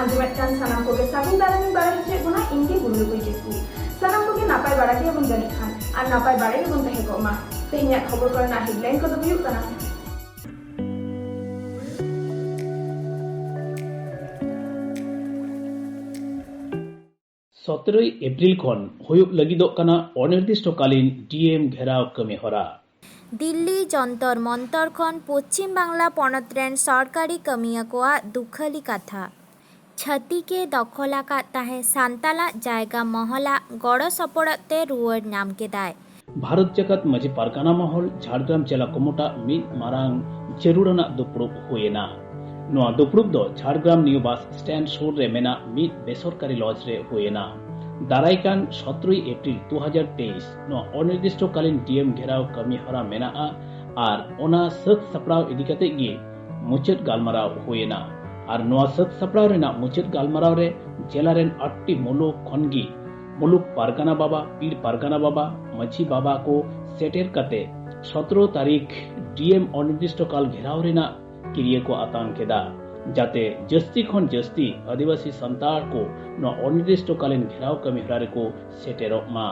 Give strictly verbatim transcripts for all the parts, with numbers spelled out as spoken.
ᱟᱸᱡᱚᱢᱮᱫ ᱠᱟᱱ ᱥᱟᱱᱟᱢ ᱠᱚᱜᱮ ᱥᱟᱹᱜᱩᱱ ᱫᱟᱨᱟᱢᱤᱧ ᱵᱟᱲᱟᱭ ᱦᱚᱪᱚᱭᱮᱫ ᱵᱚᱱᱟ, ᱤᱧ ᱜᱮ ᱵᱩᱨᱞᱩ ᱠᱩᱭ ᱠᱤᱥᱠᱩ᱾ ᱥᱟᱱᱟᱢ ᱠᱚᱜᱮ ᱱᱟᱯᱟᱭ ᱵᱟᱲᱟ ᱜᱮᱵᱚᱱ ᱡᱟᱹᱱᱤᱡ ᱠᱷᱟᱱ, ᱟᱨ ᱱᱟᱯᱟᱭ ᱵᱟᱲᱟ ᱜᱮᱵᱚᱱ ᱛᱟᱦᱮᱸ ᱠᱚᱜ ᱢᱟ᱾ ᱛᱮᱦᱮᱧᱟᱜ ᱠᱷᱚᱵᱚᱨ ᱠᱚᱨᱮᱱᱟᱜ headline ᱠᱚᱫᱚ ᱦᱩᱭᱩᱜ ᱠᱟᱱᱟ, ᱥᱚᱛᱨᱚᱭ ᱮᱯᱨᱤᱞ ᱠᱷᱚᱱ ᱦᱩᱭᱩᱜ ᱞᱟᱹᱜᱤᱫᱚᱜ ᱠᱟᱱᱟ ᱚᱱᱤᱨᱫᱤᱥᱴᱚᱠᱟᱞᱤᱱ ᱰᱤᱮᱢ ᱜᱷᱮᱨᱟᱣ ᱠᱟᱹᱢᱤ ᱦᱚᱨᱟ᱾ ᱫᱤᱞᱞᱤ ᱡᱚᱱᱛᱚᱨ ᱢᱚᱱᱛᱚᱨ ᱠᱷᱚᱱ ᱯᱚᱪᱷᱤᱢ ᱵᱟᱝᱞᱟ ᱯᱚᱱᱚᱛ ᱨᱮᱱ ᱥᱚᱨᱠᱟᱨᱤ ᱠᱟᱹᱢᱤᱭᱟᱹ ᱠᱚᱣᱟᱜ ᱫᱩᱠᱷᱟᱹᱞᱤ ᱠᱟᱛᱷᱟ᱾ ᱪᱷᱟᱹᱛᱤᱠᱮ ᱫᱚᱠᱷᱚᱞ ᱟᱠᱟᱫ ᱛᱟᱦᱮᱸ ᱥᱟᱱᱛᱟᱞᱟᱜ ᱡᱟᱭᱜᱟ ᱢᱚᱦᱚᱞᱟᱜ ᱜᱚᱲᱚ ᱥᱚᱯᱚᱲᱚᱫ ᱛᱮ ᱨᱩᱣᱟᱹᱲ ᱧᱟᱢ ᱠᱮᱫᱟᱭ᱾ ᱵᱷᱟᱨᱚᱛ ᱡᱟᱠᱟᱛ ᱢᱟᱹᱡᱷᱤ ᱯᱟᱨᱜᱟᱱᱟ ᱢᱚᱦᱚᱞ ᱡᱷᱟᱲᱜᱨᱟᱢ ᱡᱮᱞᱟ ᱠᱚᱢᱚᱴᱟᱜ ᱢᱤᱫ ᱢᱟᱨᱟᱝ ᱡᱟᱹᱨᱩᱲᱟᱱᱟᱜ ᱫᱩᱯᱲᱩᱵ ᱦᱩᱭᱮᱱᱟ᱾ ᱱᱚᱣᱟ ᱫᱩᱯᱲᱩᱵ ᱫᱚ ᱡᱷᱟᱲᱜᱨᱟᱢ ᱱᱤᱭᱩ ᱵᱟᱥ ᱥᱴᱮᱱᱰ ᱥᱩᱨ ᱨᱮ ᱢᱮᱱᱟᱜ ᱢᱤᱫ ᱵᱮᱥᱚᱨᱠᱟᱨᱤ ᱞᱚᱡᱽ ᱨᱮ ᱦᱩᱭᱮᱱᱟ᱾ ᱫᱟᱨᱟᱭ ᱠᱟᱱ ᱥᱚᱛᱨᱚᱭ ᱮᱯᱨᱤᱞ ᱫᱩ ᱦᱟᱡᱟᱨ ᱛᱮᱭᱤᱥ ᱱᱚᱣᱟ ᱚᱱᱤᱨᱫᱤᱥᱴᱚᱠᱟᱞᱤᱱ ᱰᱤᱮᱢ ᱜᱷᱮᱨᱟᱣ ᱠᱟᱹᱢᱤ ᱦᱚᱨᱟ ᱢᱮᱱᱟᱜᱼᱟ ᱟᱨ ᱚᱱᱟ ᱥᱟᱹᱛ ᱥᱟᱯᱲᱟᱣ ᱤᱫᱤ ᱠᱟᱛᱮ ᱜᱮ ᱢᱩᱪᱟᱹᱫ ᱜᱟᱞᱢᱟᱨᱟᱣ ᱦᱩᱭᱮᱱᱟ᱾ ᱟᱨ ᱱᱚᱣᱟ ᱥᱟᱹᱛ ᱥᱟᱯᱲᱟᱣ ᱨᱮᱱᱟᱜ ᱢᱩᱪᱟᱹᱫ ᱜᱟᱞᱢᱟᱨᱟᱣ ᱨᱮ ᱡᱮᱞᱟ ᱨᱮᱱ ᱟᱴᱴᱤ ᱢᱩᱞᱩᱠ ᱠᱷᱚᱱ ᱜᱮ ᱢᱩᱞᱩᱠ ᱯᱟᱨᱜᱟᱱᱟ ᱵᱟᱵᱟ, ᱯᱤᱲ ᱯᱟᱨᱜᱟᱱᱟ ᱵᱟᱵᱟ, ᱢᱟᱹᱡᱷᱤ ᱵᱟᱵᱟ ᱠᱚ ᱥᱮᱴᱮᱨ ᱠᱟᱛᱮ ᱥᱚᱛᱨᱚ ᱛᱟᱹᱨᱤᱠᱷ ᱰᱤᱮᱢ ᱚᱱᱤᱨᱫᱤᱥᱴᱚᱠᱟᱞ ᱜᱷᱮᱨᱟᱣ ᱨᱮᱱᱟᱜ ᱠᱤᱨᱭᱟᱹ ᱠᱚ ᱟᱛᱟᱝ ᱠᱮᱫᱟ, ᱡᱟᱛᱮ ᱡᱟᱹᱥᱛᱤ ᱠᱷᱚᱱ ᱡᱟᱹᱥᱛᱤ ᱟᱹᱫᱤᱵᱟᱹᱥᱤ ᱥᱟᱱᱛᱟᱲ ᱠᱚ ᱱᱚᱣᱟ ᱚᱱᱤᱨᱫᱤᱥᱴᱚᱠᱟᱞᱤᱱ ᱜᱷᱮᱨᱟᱣ ᱠᱟᱹᱢᱤ ᱦᱚᱨᱟ ᱨᱮᱠᱚ ᱥᱮᱴᱮᱨᱚᱜ ᱢᱟ᱾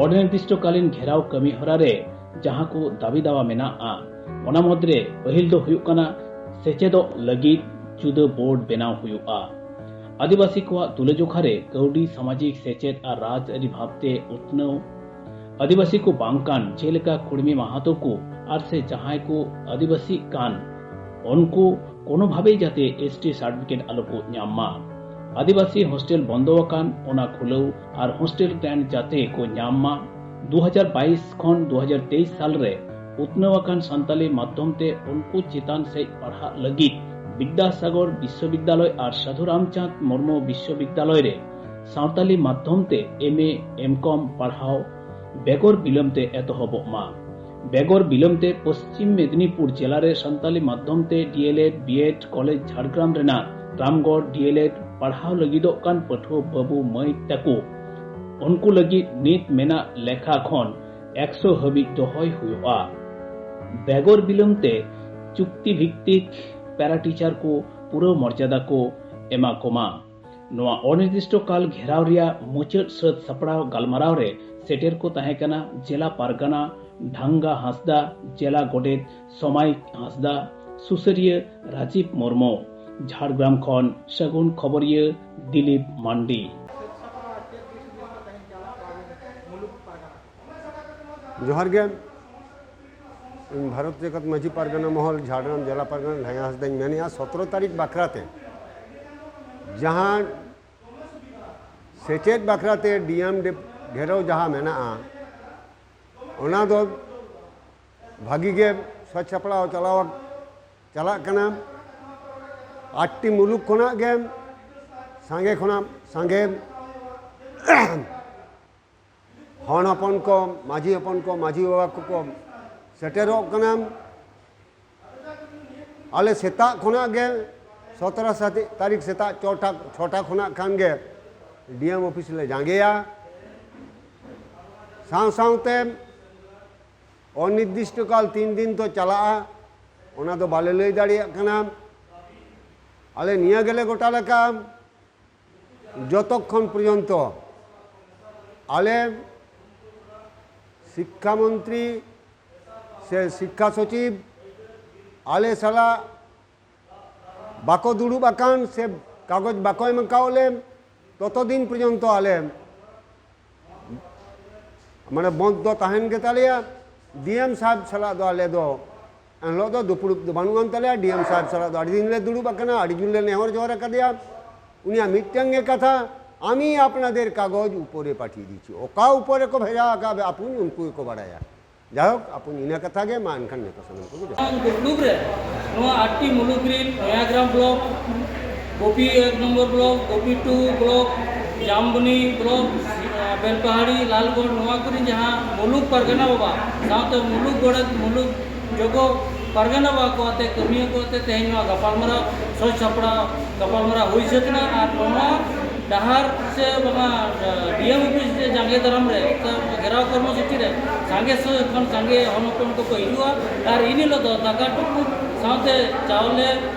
ᱚᱱᱤᱨᱫᱤᱥᱴᱚᱠᱟᱞᱤᱱ ᱜᱷᱮᱨᱟᱣ ᱠᱟᱹᱢᱤ ᱦᱚᱨᱟ ᱨᱮ ᱡᱟᱦᱟᱸ ᱠᱚ ᱫᱟᱹᱵᱤ ᱫᱟᱣᱟ ᱢᱮᱱᱟᱜᱼᱟ, ᱚᱱᱟ ᱢᱩᱫᱽᱨᱮ ᱯᱟᱹᱦᱤᱞ ᱫᱚ ᱦᱩᱭᱩᱜ ᱠᱟᱱᱟ ᱥᱮᱪᱮᱫᱚᱜ ᱞᱟᱹᱜᱤᱫ ᱡᱩᱫᱟᱹ ᱵᱳᱨᱰ ᱵᱮᱱᱟᱣ ᱦᱩᱭᱩᱜᱼᱟ᱾ ᱟᱹᱫᱤᱵᱟᱹᱥᱤ ᱠᱚᱣᱟᱜ ᱛᱩᱞᱟᱹᱡᱚᱠᱷᱟ ᱨᱮ ᱠᱟᱹᱣᱰᱤ, ᱥᱟᱢᱟᱡᱤᱠ, ᱥᱮᱪᱮᱫ ᱟᱨ ᱨᱟᱡᱽᱟᱹᱨᱤ ᱵᱷᱟᱵᱽᱛᱮ ᱩᱛᱱᱟᱹᱣ᱾ ᱟᱹᱫᱤᱵᱟᱹᱥᱤ ᱠᱚ ᱵᱟᱝ ᱠᱟᱱ ᱡᱮᱞᱮᱠᱟ ᱠᱩᱲᱢᱤ ᱢᱟᱦᱟᱛᱚ ᱠᱚ ᱟᱨ ᱥᱮ ᱡᱟᱦᱟᱸᱭ ᱠᱚ ᱟᱹᱫᱤᱵᱟᱹᱥᱤᱜ ᱠᱟᱱ ᱩᱱᱠᱩ ᱠᱳᱱᱳ ᱵᱷᱟᱵᱮ ᱡᱟᱛᱮ ᱮᱥᱴᱤ ᱥᱟᱨᱴᱤᱯᱷᱤᱠᱮᱴ ᱟᱞᱚ ᱠᱚ ᱧᱟᱢ ᱢᱟ᱾ ᱟᱹᱫᱤᱵᱟᱹᱥᱤ ᱦᱳᱥᱴᱮᱞ ᱵᱚᱱᱫᱚ ᱟᱠᱟᱱ ᱚᱱᱟ ᱠᱷᱩᱞᱟᱹᱣ ᱟᱨ ᱦᱳᱥᱴᱮᱞ ᱜᱨᱟᱱᱴ ᱡᱟᱛᱮ ᱠᱚ ᱧᱟᱢ ᱢᱟ᱾ ᱫᱩ ᱦᱟᱡᱟᱨ ᱵᱟᱭᱤᱥ ᱠᱷᱚᱱ ᱫᱩ ᱦᱟᱡᱟᱨ ᱛᱮᱭᱤᱥ ᱥᱟᱞ ᱨᱮ ᱩᱛᱱᱟᱹᱣ ᱟᱠᱟᱱ ᱥᱟᱱᱛᱟᱞᱤ ᱢᱟᱫᱽᱫᱷᱚᱢ ᱛᱮ ᱩᱱᱠᱩ ᱪᱮᱛᱟᱱ ᱥᱮᱫ ᱯᱟᱲᱦᱟᱜ ᱞᱟᱹᱜᱤᱫ ᱵᱤᱫᱽᱫᱟᱥᱟᱜᱚᱨ ᱵᱤᱥᱥᱚᱵᱤᱫᱽᱫᱟᱞᱚᱭ ᱟᱨ ᱥᱟᱹᱫᱷᱩ ᱨᱟᱢᱪᱟᱸᱫᱽ ᱢᱩᱨᱢᱩ ᱵᱤᱥᱥᱚᱵᱤᱫᱽᱫᱟᱞᱚᱭ ᱨᱮ ᱥᱟᱱᱛᱟᱞᱤ ᱢᱟᱫᱽᱫᱷᱚᱢ ᱛᱮ ᱮᱢ ᱮ, ᱮᱢ ᱠᱚᱢ ᱯᱟᱲᱦᱟᱣ ᱵᱮᱜᱚᱨ ᱵᱤᱞᱚᱢ ᱛᱮ ᱮᱛᱚᱦᱚᱵᱚᱜ ᱢᱟ᱾ ᱵᱮᱜᱚᱨ ᱵᱤᱞᱚᱢ ᱛᱮ ᱯᱚᱥᱪᱤᱢ ᱢᱮᱫᱽᱱᱤᱯᱩᱨ ᱡᱮᱞᱟ ᱨᱮ ᱥᱟᱱᱛᱟᱞᱤ ᱢᱟᱫᱽᱫᱷᱚᱢ ᱛᱮ ᱰᱤᱮᱞᱮᱰ, ᱵᱤᱮᱰ ᱠᱚᱞᱮᱡᱽ ᱡᱷᱟᱲᱜᱨᱟᱢ ᱨᱮᱱᱟᱜ ᱨᱟᱢᱜᱚᱲ ᱰᱤᱮᱞᱮᱰ ᱯᱟᱲᱦᱟᱣ ᱞᱟᱹᱜᱤᱫᱚᱜ ᱠᱟᱱ ᱯᱟᱹᱴᱷᱩᱣᱟᱹ ᱵᱟᱹᱵᱩ ᱢᱟᱹᱭ ᱛᱟᱠᱚ ᱩᱱᱠᱩ ᱞᱟᱹᱜᱤᱫ ᱱᱤᱛ ᱢᱮᱱᱟᱜ ᱞᱮᱠᱷᱟ ᱠᱷᱚᱱ ᱮᱠᱥᱚ ᱦᱟᱹᱵᱤᱡ ᱫᱚᱦᱚᱭ ᱦᱩᱭᱩᱜᱼᱟ᱾ ᱵᱮᱜᱚᱨ ᱵᱤᱞᱚᱢ ᱛᱮ ᱪᱩᱠᱛᱤ ᱵᱷᱤᱛᱛᱤᱠ ᱯᱮᱨᱟ ᱴᱤᱪᱟᱨ ᱠᱚ ᱯᱩᱨᱟᱹ ᱢᱚᱨᱡᱟᱫᱟ ᱠᱚ ᱮᱢᱟ ᱠᱚᱢᱟ᱾ ᱱᱚᱣᱟ ᱚᱱᱤᱨᱫᱤᱥᱴᱚ ᱠᱟᱞ ᱜᱷᱮᱨᱟᱣ ᱨᱮᱭᱟᱜ ᱢᱩᱪᱟᱹᱫ ᱥᱟᱹᱛ ᱥᱟᱯᱲᱟᱣ ᱜᱟᱞᱢᱟᱨᱟᱣ ᱨᱮ ᱥᱮᱴᱮᱨ ᱠᱚ ᱛᱟᱦᱮᱸ ᱠᱟᱱᱟ ᱡᱮᱞᱟ ᱯᱟᱨᱜᱟᱱᱟ ᱰᱷᱟᱝᱜᱟ ᱦᱟᱸᱥᱫᱟ, ᱡᱮᱞᱟ ᱜᱚᱰᱮᱛ ᱥᱚᱢᱟᱭ ᱦᱟᱸᱥᱫᱟ, ᱥᱩᱥᱟᱹᱨᱤᱭᱟᱹ ᱨᱟᱡᱤᱵ ᱢᱩᱨᱢᱩ, ᱡᱷᱟᱲᱜᱨᱟᱢ ᱠᱷᱚᱱ ᱥᱟᱹᱜᱩᱱ ᱠᱷᱚᱵᱚᱨᱤᱭᱟᱹ ᱫᱤᱞᱤᱯ ᱢᱟᱱᱰᱤ᱾ ᱡᱚᱦᱟᱨ ᱜᱮ᱾ ᱤᱧ ᱵᱷᱟᱨᱚᱛ ᱡᱟᱠᱟᱛ ᱢᱟᱹᱡᱷᱤ ᱯᱟᱨᱜᱟᱱᱟ ᱢᱚᱦᱚᱞ, ᱡᱷᱟᱲᱜᱨᱟᱢ ᱡᱮᱞᱟ ᱯᱟᱨᱜᱟᱱᱟ, ᱰᱷᱟᱝᱜᱟ ᱦᱟᱸᱥᱫᱟᱧ ᱢᱮᱱᱮᱫᱼᱟ᱾ ᱥᱚᱛᱨᱚ ᱛᱟᱹᱨᱤᱠᱷ ᱵᱟᱠᱷᱨᱟ ᱛᱮ ᱡᱟᱦᱟᱸ ᱥᱮᱪᱮᱫ ᱵᱟᱠᱷᱨᱟ ᱛᱮ ᱰᱤ ᱮᱢ ᱰᱤ ᱜᱷᱮᱨᱟᱣ ᱡᱟᱦᱟᱸ ᱢᱮᱱᱟᱜᱼᱟ, ᱚᱱᱟ ᱫᱚ ᱵᱷᱟᱹᱜᱤ ᱜᱮ ᱥᱟᱡᱽ ᱥᱟᱯᱲᱟᱣ ᱪᱟᱞᱟᱣ ᱪᱟᱞᱟᱜ ᱠᱟᱱᱟ᱾ ᱟᱴᱴᱤ ᱢᱩᱞᱩᱠ ᱠᱷᱚᱱᱟᱜ ᱜᱮ ᱥᱟᱸᱜᱮ ᱠᱷᱚᱱᱟᱜ ᱥᱟᱸᱜᱮ ᱦᱚᱱ ᱦᱚᱯᱚᱱ ᱠᱚ, ᱢᱟᱹᱡᱷᱤ ᱦᱚᱯᱚᱱ ᱠᱚ, ᱢᱟᱹᱡᱷᱤ ᱵᱟᱵᱟ ᱠᱚᱠᱚ ᱥᱮᱴᱮᱨᱚᱜ ᱠᱟᱱᱟ᱾ ᱟᱞᱮ ᱥᱮᱛᱟᱜ ᱠᱷᱚᱱᱟᱜ ᱜᱮ, ᱥᱚᱛᱨᱚ ᱛᱟᱹᱨᱤᱠᱷ ᱥᱮᱛᱟᱜ ᱪᱷᱚᱴᱟ, ᱪᱷᱚᱴᱟ ᱠᱷᱚᱱᱟᱜ ᱠᱷᱟᱱ ᱜᱮ ᱰᱤ ᱮᱢ ᱚᱯᱷᱤᱥ ᱞᱮ ᱡᱟᱸᱜᱮᱭᱟ᱾ ᱥᱟᱶ ᱥᱟᱶᱛᱮ ᱚᱱᱤᱨᱫᱤᱥᱴᱚ ᱠᱟᱞ ᱛᱤᱱ ᱫᱤᱱ ᱛᱚ ᱪᱟᱞᱟᱜᱼᱟ, ᱚᱱᱟ ᱫᱚ ᱵᱟᱞᱮ ᱞᱟᱹᱭ ᱫᱟᱲᱮᱭᱟᱜ ᱠᱟᱱᱟ᱾ ᱟᱞᱮ ᱱᱤᱭᱟᱹ ᱜᱮᱞᱮ ᱜᱚᱴᱟ ᱞᱮᱠᱟ, ᱡᱚᱛᱚᱠᱷᱚᱱ ᱯᱚᱨᱡᱚᱱᱛᱚ ᱟᱞᱮ ᱥᱤᱠᱠᱷᱟ ᱢᱚᱱᱛᱨᱤ ᱥᱮ ᱥᱤᱠᱠᱷᱟ ᱥᱚᱪᱤᱵᱽ ᱟᱞᱮ ᱥᱟᱞᱟᱜ ᱵᱟᱠᱚ ᱫᱩᱲᱩᱵ ᱟᱠᱟᱱ ᱥᱮ ᱠᱟᱜᱚᱡᱽ ᱵᱟᱠᱚ ᱮᱢ ᱟᱠᱟᱣᱟᱫ ᱞᱮ, ᱛᱚᱛᱚ ᱫᱤᱱ ᱯᱚᱨᱡᱚᱱᱛᱚ ᱟᱞᱮ ᱢᱟᱱᱮ ᱵᱚᱱᱫᱷ ᱫᱚ ᱛᱟᱦᱮᱱ ᱜᱮᱛᱟᱞᱮᱭᱟ᱾ ᱰᱤ ᱮᱢ ᱥᱟᱦᱮᱵᱽ ᱥᱟᱞᱟᱜ ᱫᱚ ᱟᱞᱮ ᱫᱚ ᱮᱱᱦᱤᱞᱳᱜ ᱫᱚ ᱫᱩᱯᱲᱩᱵ ᱫᱚ ᱵᱟᱹᱱᱩᱜ ᱟᱱ ᱛᱟᱞᱮᱭᱟ᱾ ᱰᱤ ᱮᱢ ᱥᱟᱦᱮᱵᱽ ᱥᱟᱞᱟᱜ ᱫᱚ ᱟᱹᱰᱤ ᱫᱤᱱ ᱞᱮ ᱫᱩᱲᱩᱵ ᱟᱠᱟᱱᱟ, ᱟᱹᱰᱤ ᱡᱳᱨ ᱞᱮ ᱱᱮᱦᱚᱨ ᱡᱚᱦᱟᱨ ᱟᱠᱟᱫᱮᱭᱟ᱾ ᱩᱱᱤᱭᱟᱜ ᱢᱤᱫᱴᱟᱝ ᱜᱮ ᱠᱟᱛᱷᱟ, "ᱟᱢᱤ ᱟᱯᱱᱟᱫᱮᱨ ᱠᱟᱜᱚᱡᱽ ᱩᱯᱚᱨᱮ ᱯᱟᱴᱷᱤᱭᱮ ᱫᱤᱪᱷᱤ", ᱚᱠᱟ ᱩᱯᱚᱨᱮ ᱠᱚ ᱵᱷᱮᱡᱟ ᱟᱠᱟᱫ ᱟᱯᱩᱧ ᱩᱱᱠᱩ ᱜᱮᱠᱚ ᱵᱟᱲᱟᱭᱟ᱾ ᱡᱟᱭᱦᱳᱠ, ᱟᱯᱩᱧ ᱤᱱᱟᱹ ᱠᱟᱛᱷᱟ ᱜᱮ ᱢᱟ ᱮᱱᱠᱷᱟᱱ ᱡᱚᱛᱚ ᱥᱟᱱᱟᱢ ᱠᱚᱜᱮ ᱡᱚᱦᱟᱨ᱾ ᱫᱩᱯᱲᱩᱵ ᱨᱮ ᱱᱚᱣᱟ ᱟᱴᱴᱤ ᱢᱩᱞᱩᱠ ᱨᱤᱱ ᱱᱚᱭᱟᱜᱨᱟᱢ ᱵᱞᱚᱠ, ᱜᱳᱯᱤ ᱮᱠ number block, Gopi two block, Jamboni block, Belpahari, Lalgarh, ᱱᱚᱣᱟ ᱠᱚᱨᱮᱱ ᱡᱟᱦᱟᱸ ᱢᱩᱞᱩᱠ ᱯᱟᱨᱜᱟᱱᱟ ᱵᱟᱵᱟ ᱥᱟᱶᱛᱮ ᱢᱩᱞᱩᱠ ᱜᱚᱰᱮᱛ, ᱢᱩᱞᱩᱠ ᱡᱚᱜᱚ ᱯᱟᱨᱜᱟᱱᱟ ᱵᱟᱵᱟ ᱠᱚ ᱟᱛᱮ, ᱠᱟᱹᱢᱤᱭᱟᱹ ᱠᱚ ᱟᱛᱮ ᱛᱮᱦᱮᱧ ᱱᱚᱣᱟ ᱜᱟᱯᱟᱞᱢᱟᱨᱟᱣ, ᱥᱚᱡᱽ ᱥᱟᱯᱲᱟᱣ ᱜᱟᱯᱟᱞᱢᱟᱨᱟᱣ ᱦᱩᱭ ᱥᱟᱹᱛ ᱮᱱᱟ᱾ ᱟᱨ ᱱᱚᱣᱟ ᱰᱟᱦᱟᱨ ᱥᱮ ᱵᱟᱝᱟ ᱰᱤ ᱮᱢ ᱚᱯᱷᱤᱥ ᱨᱮ ᱡᱟᱸᱜᱮ ᱫᱟᱨᱟᱢ ᱨᱮ ᱜᱷᱮᱨᱟᱣ ᱠᱚᱨᱢᱚᱥᱩᱪᱤ ᱨᱮ ᱥᱟᱸᱜᱮ ᱥᱮ ᱠᱷᱚᱱ ᱥᱟᱸᱜᱮ ᱦᱚᱱ ᱦᱚᱯᱚᱱ ᱠᱚᱠᱚ ᱦᱤᱡᱩᱜᱼᱟ᱾ ᱟᱨ ᱤᱱ ᱦᱤᱞᱳᱜ ᱫᱚ ᱫᱟᱠᱟ ᱴᱩᱠᱩᱡ ᱥᱟᱶᱛᱮ ᱪᱟᱣᱞᱮ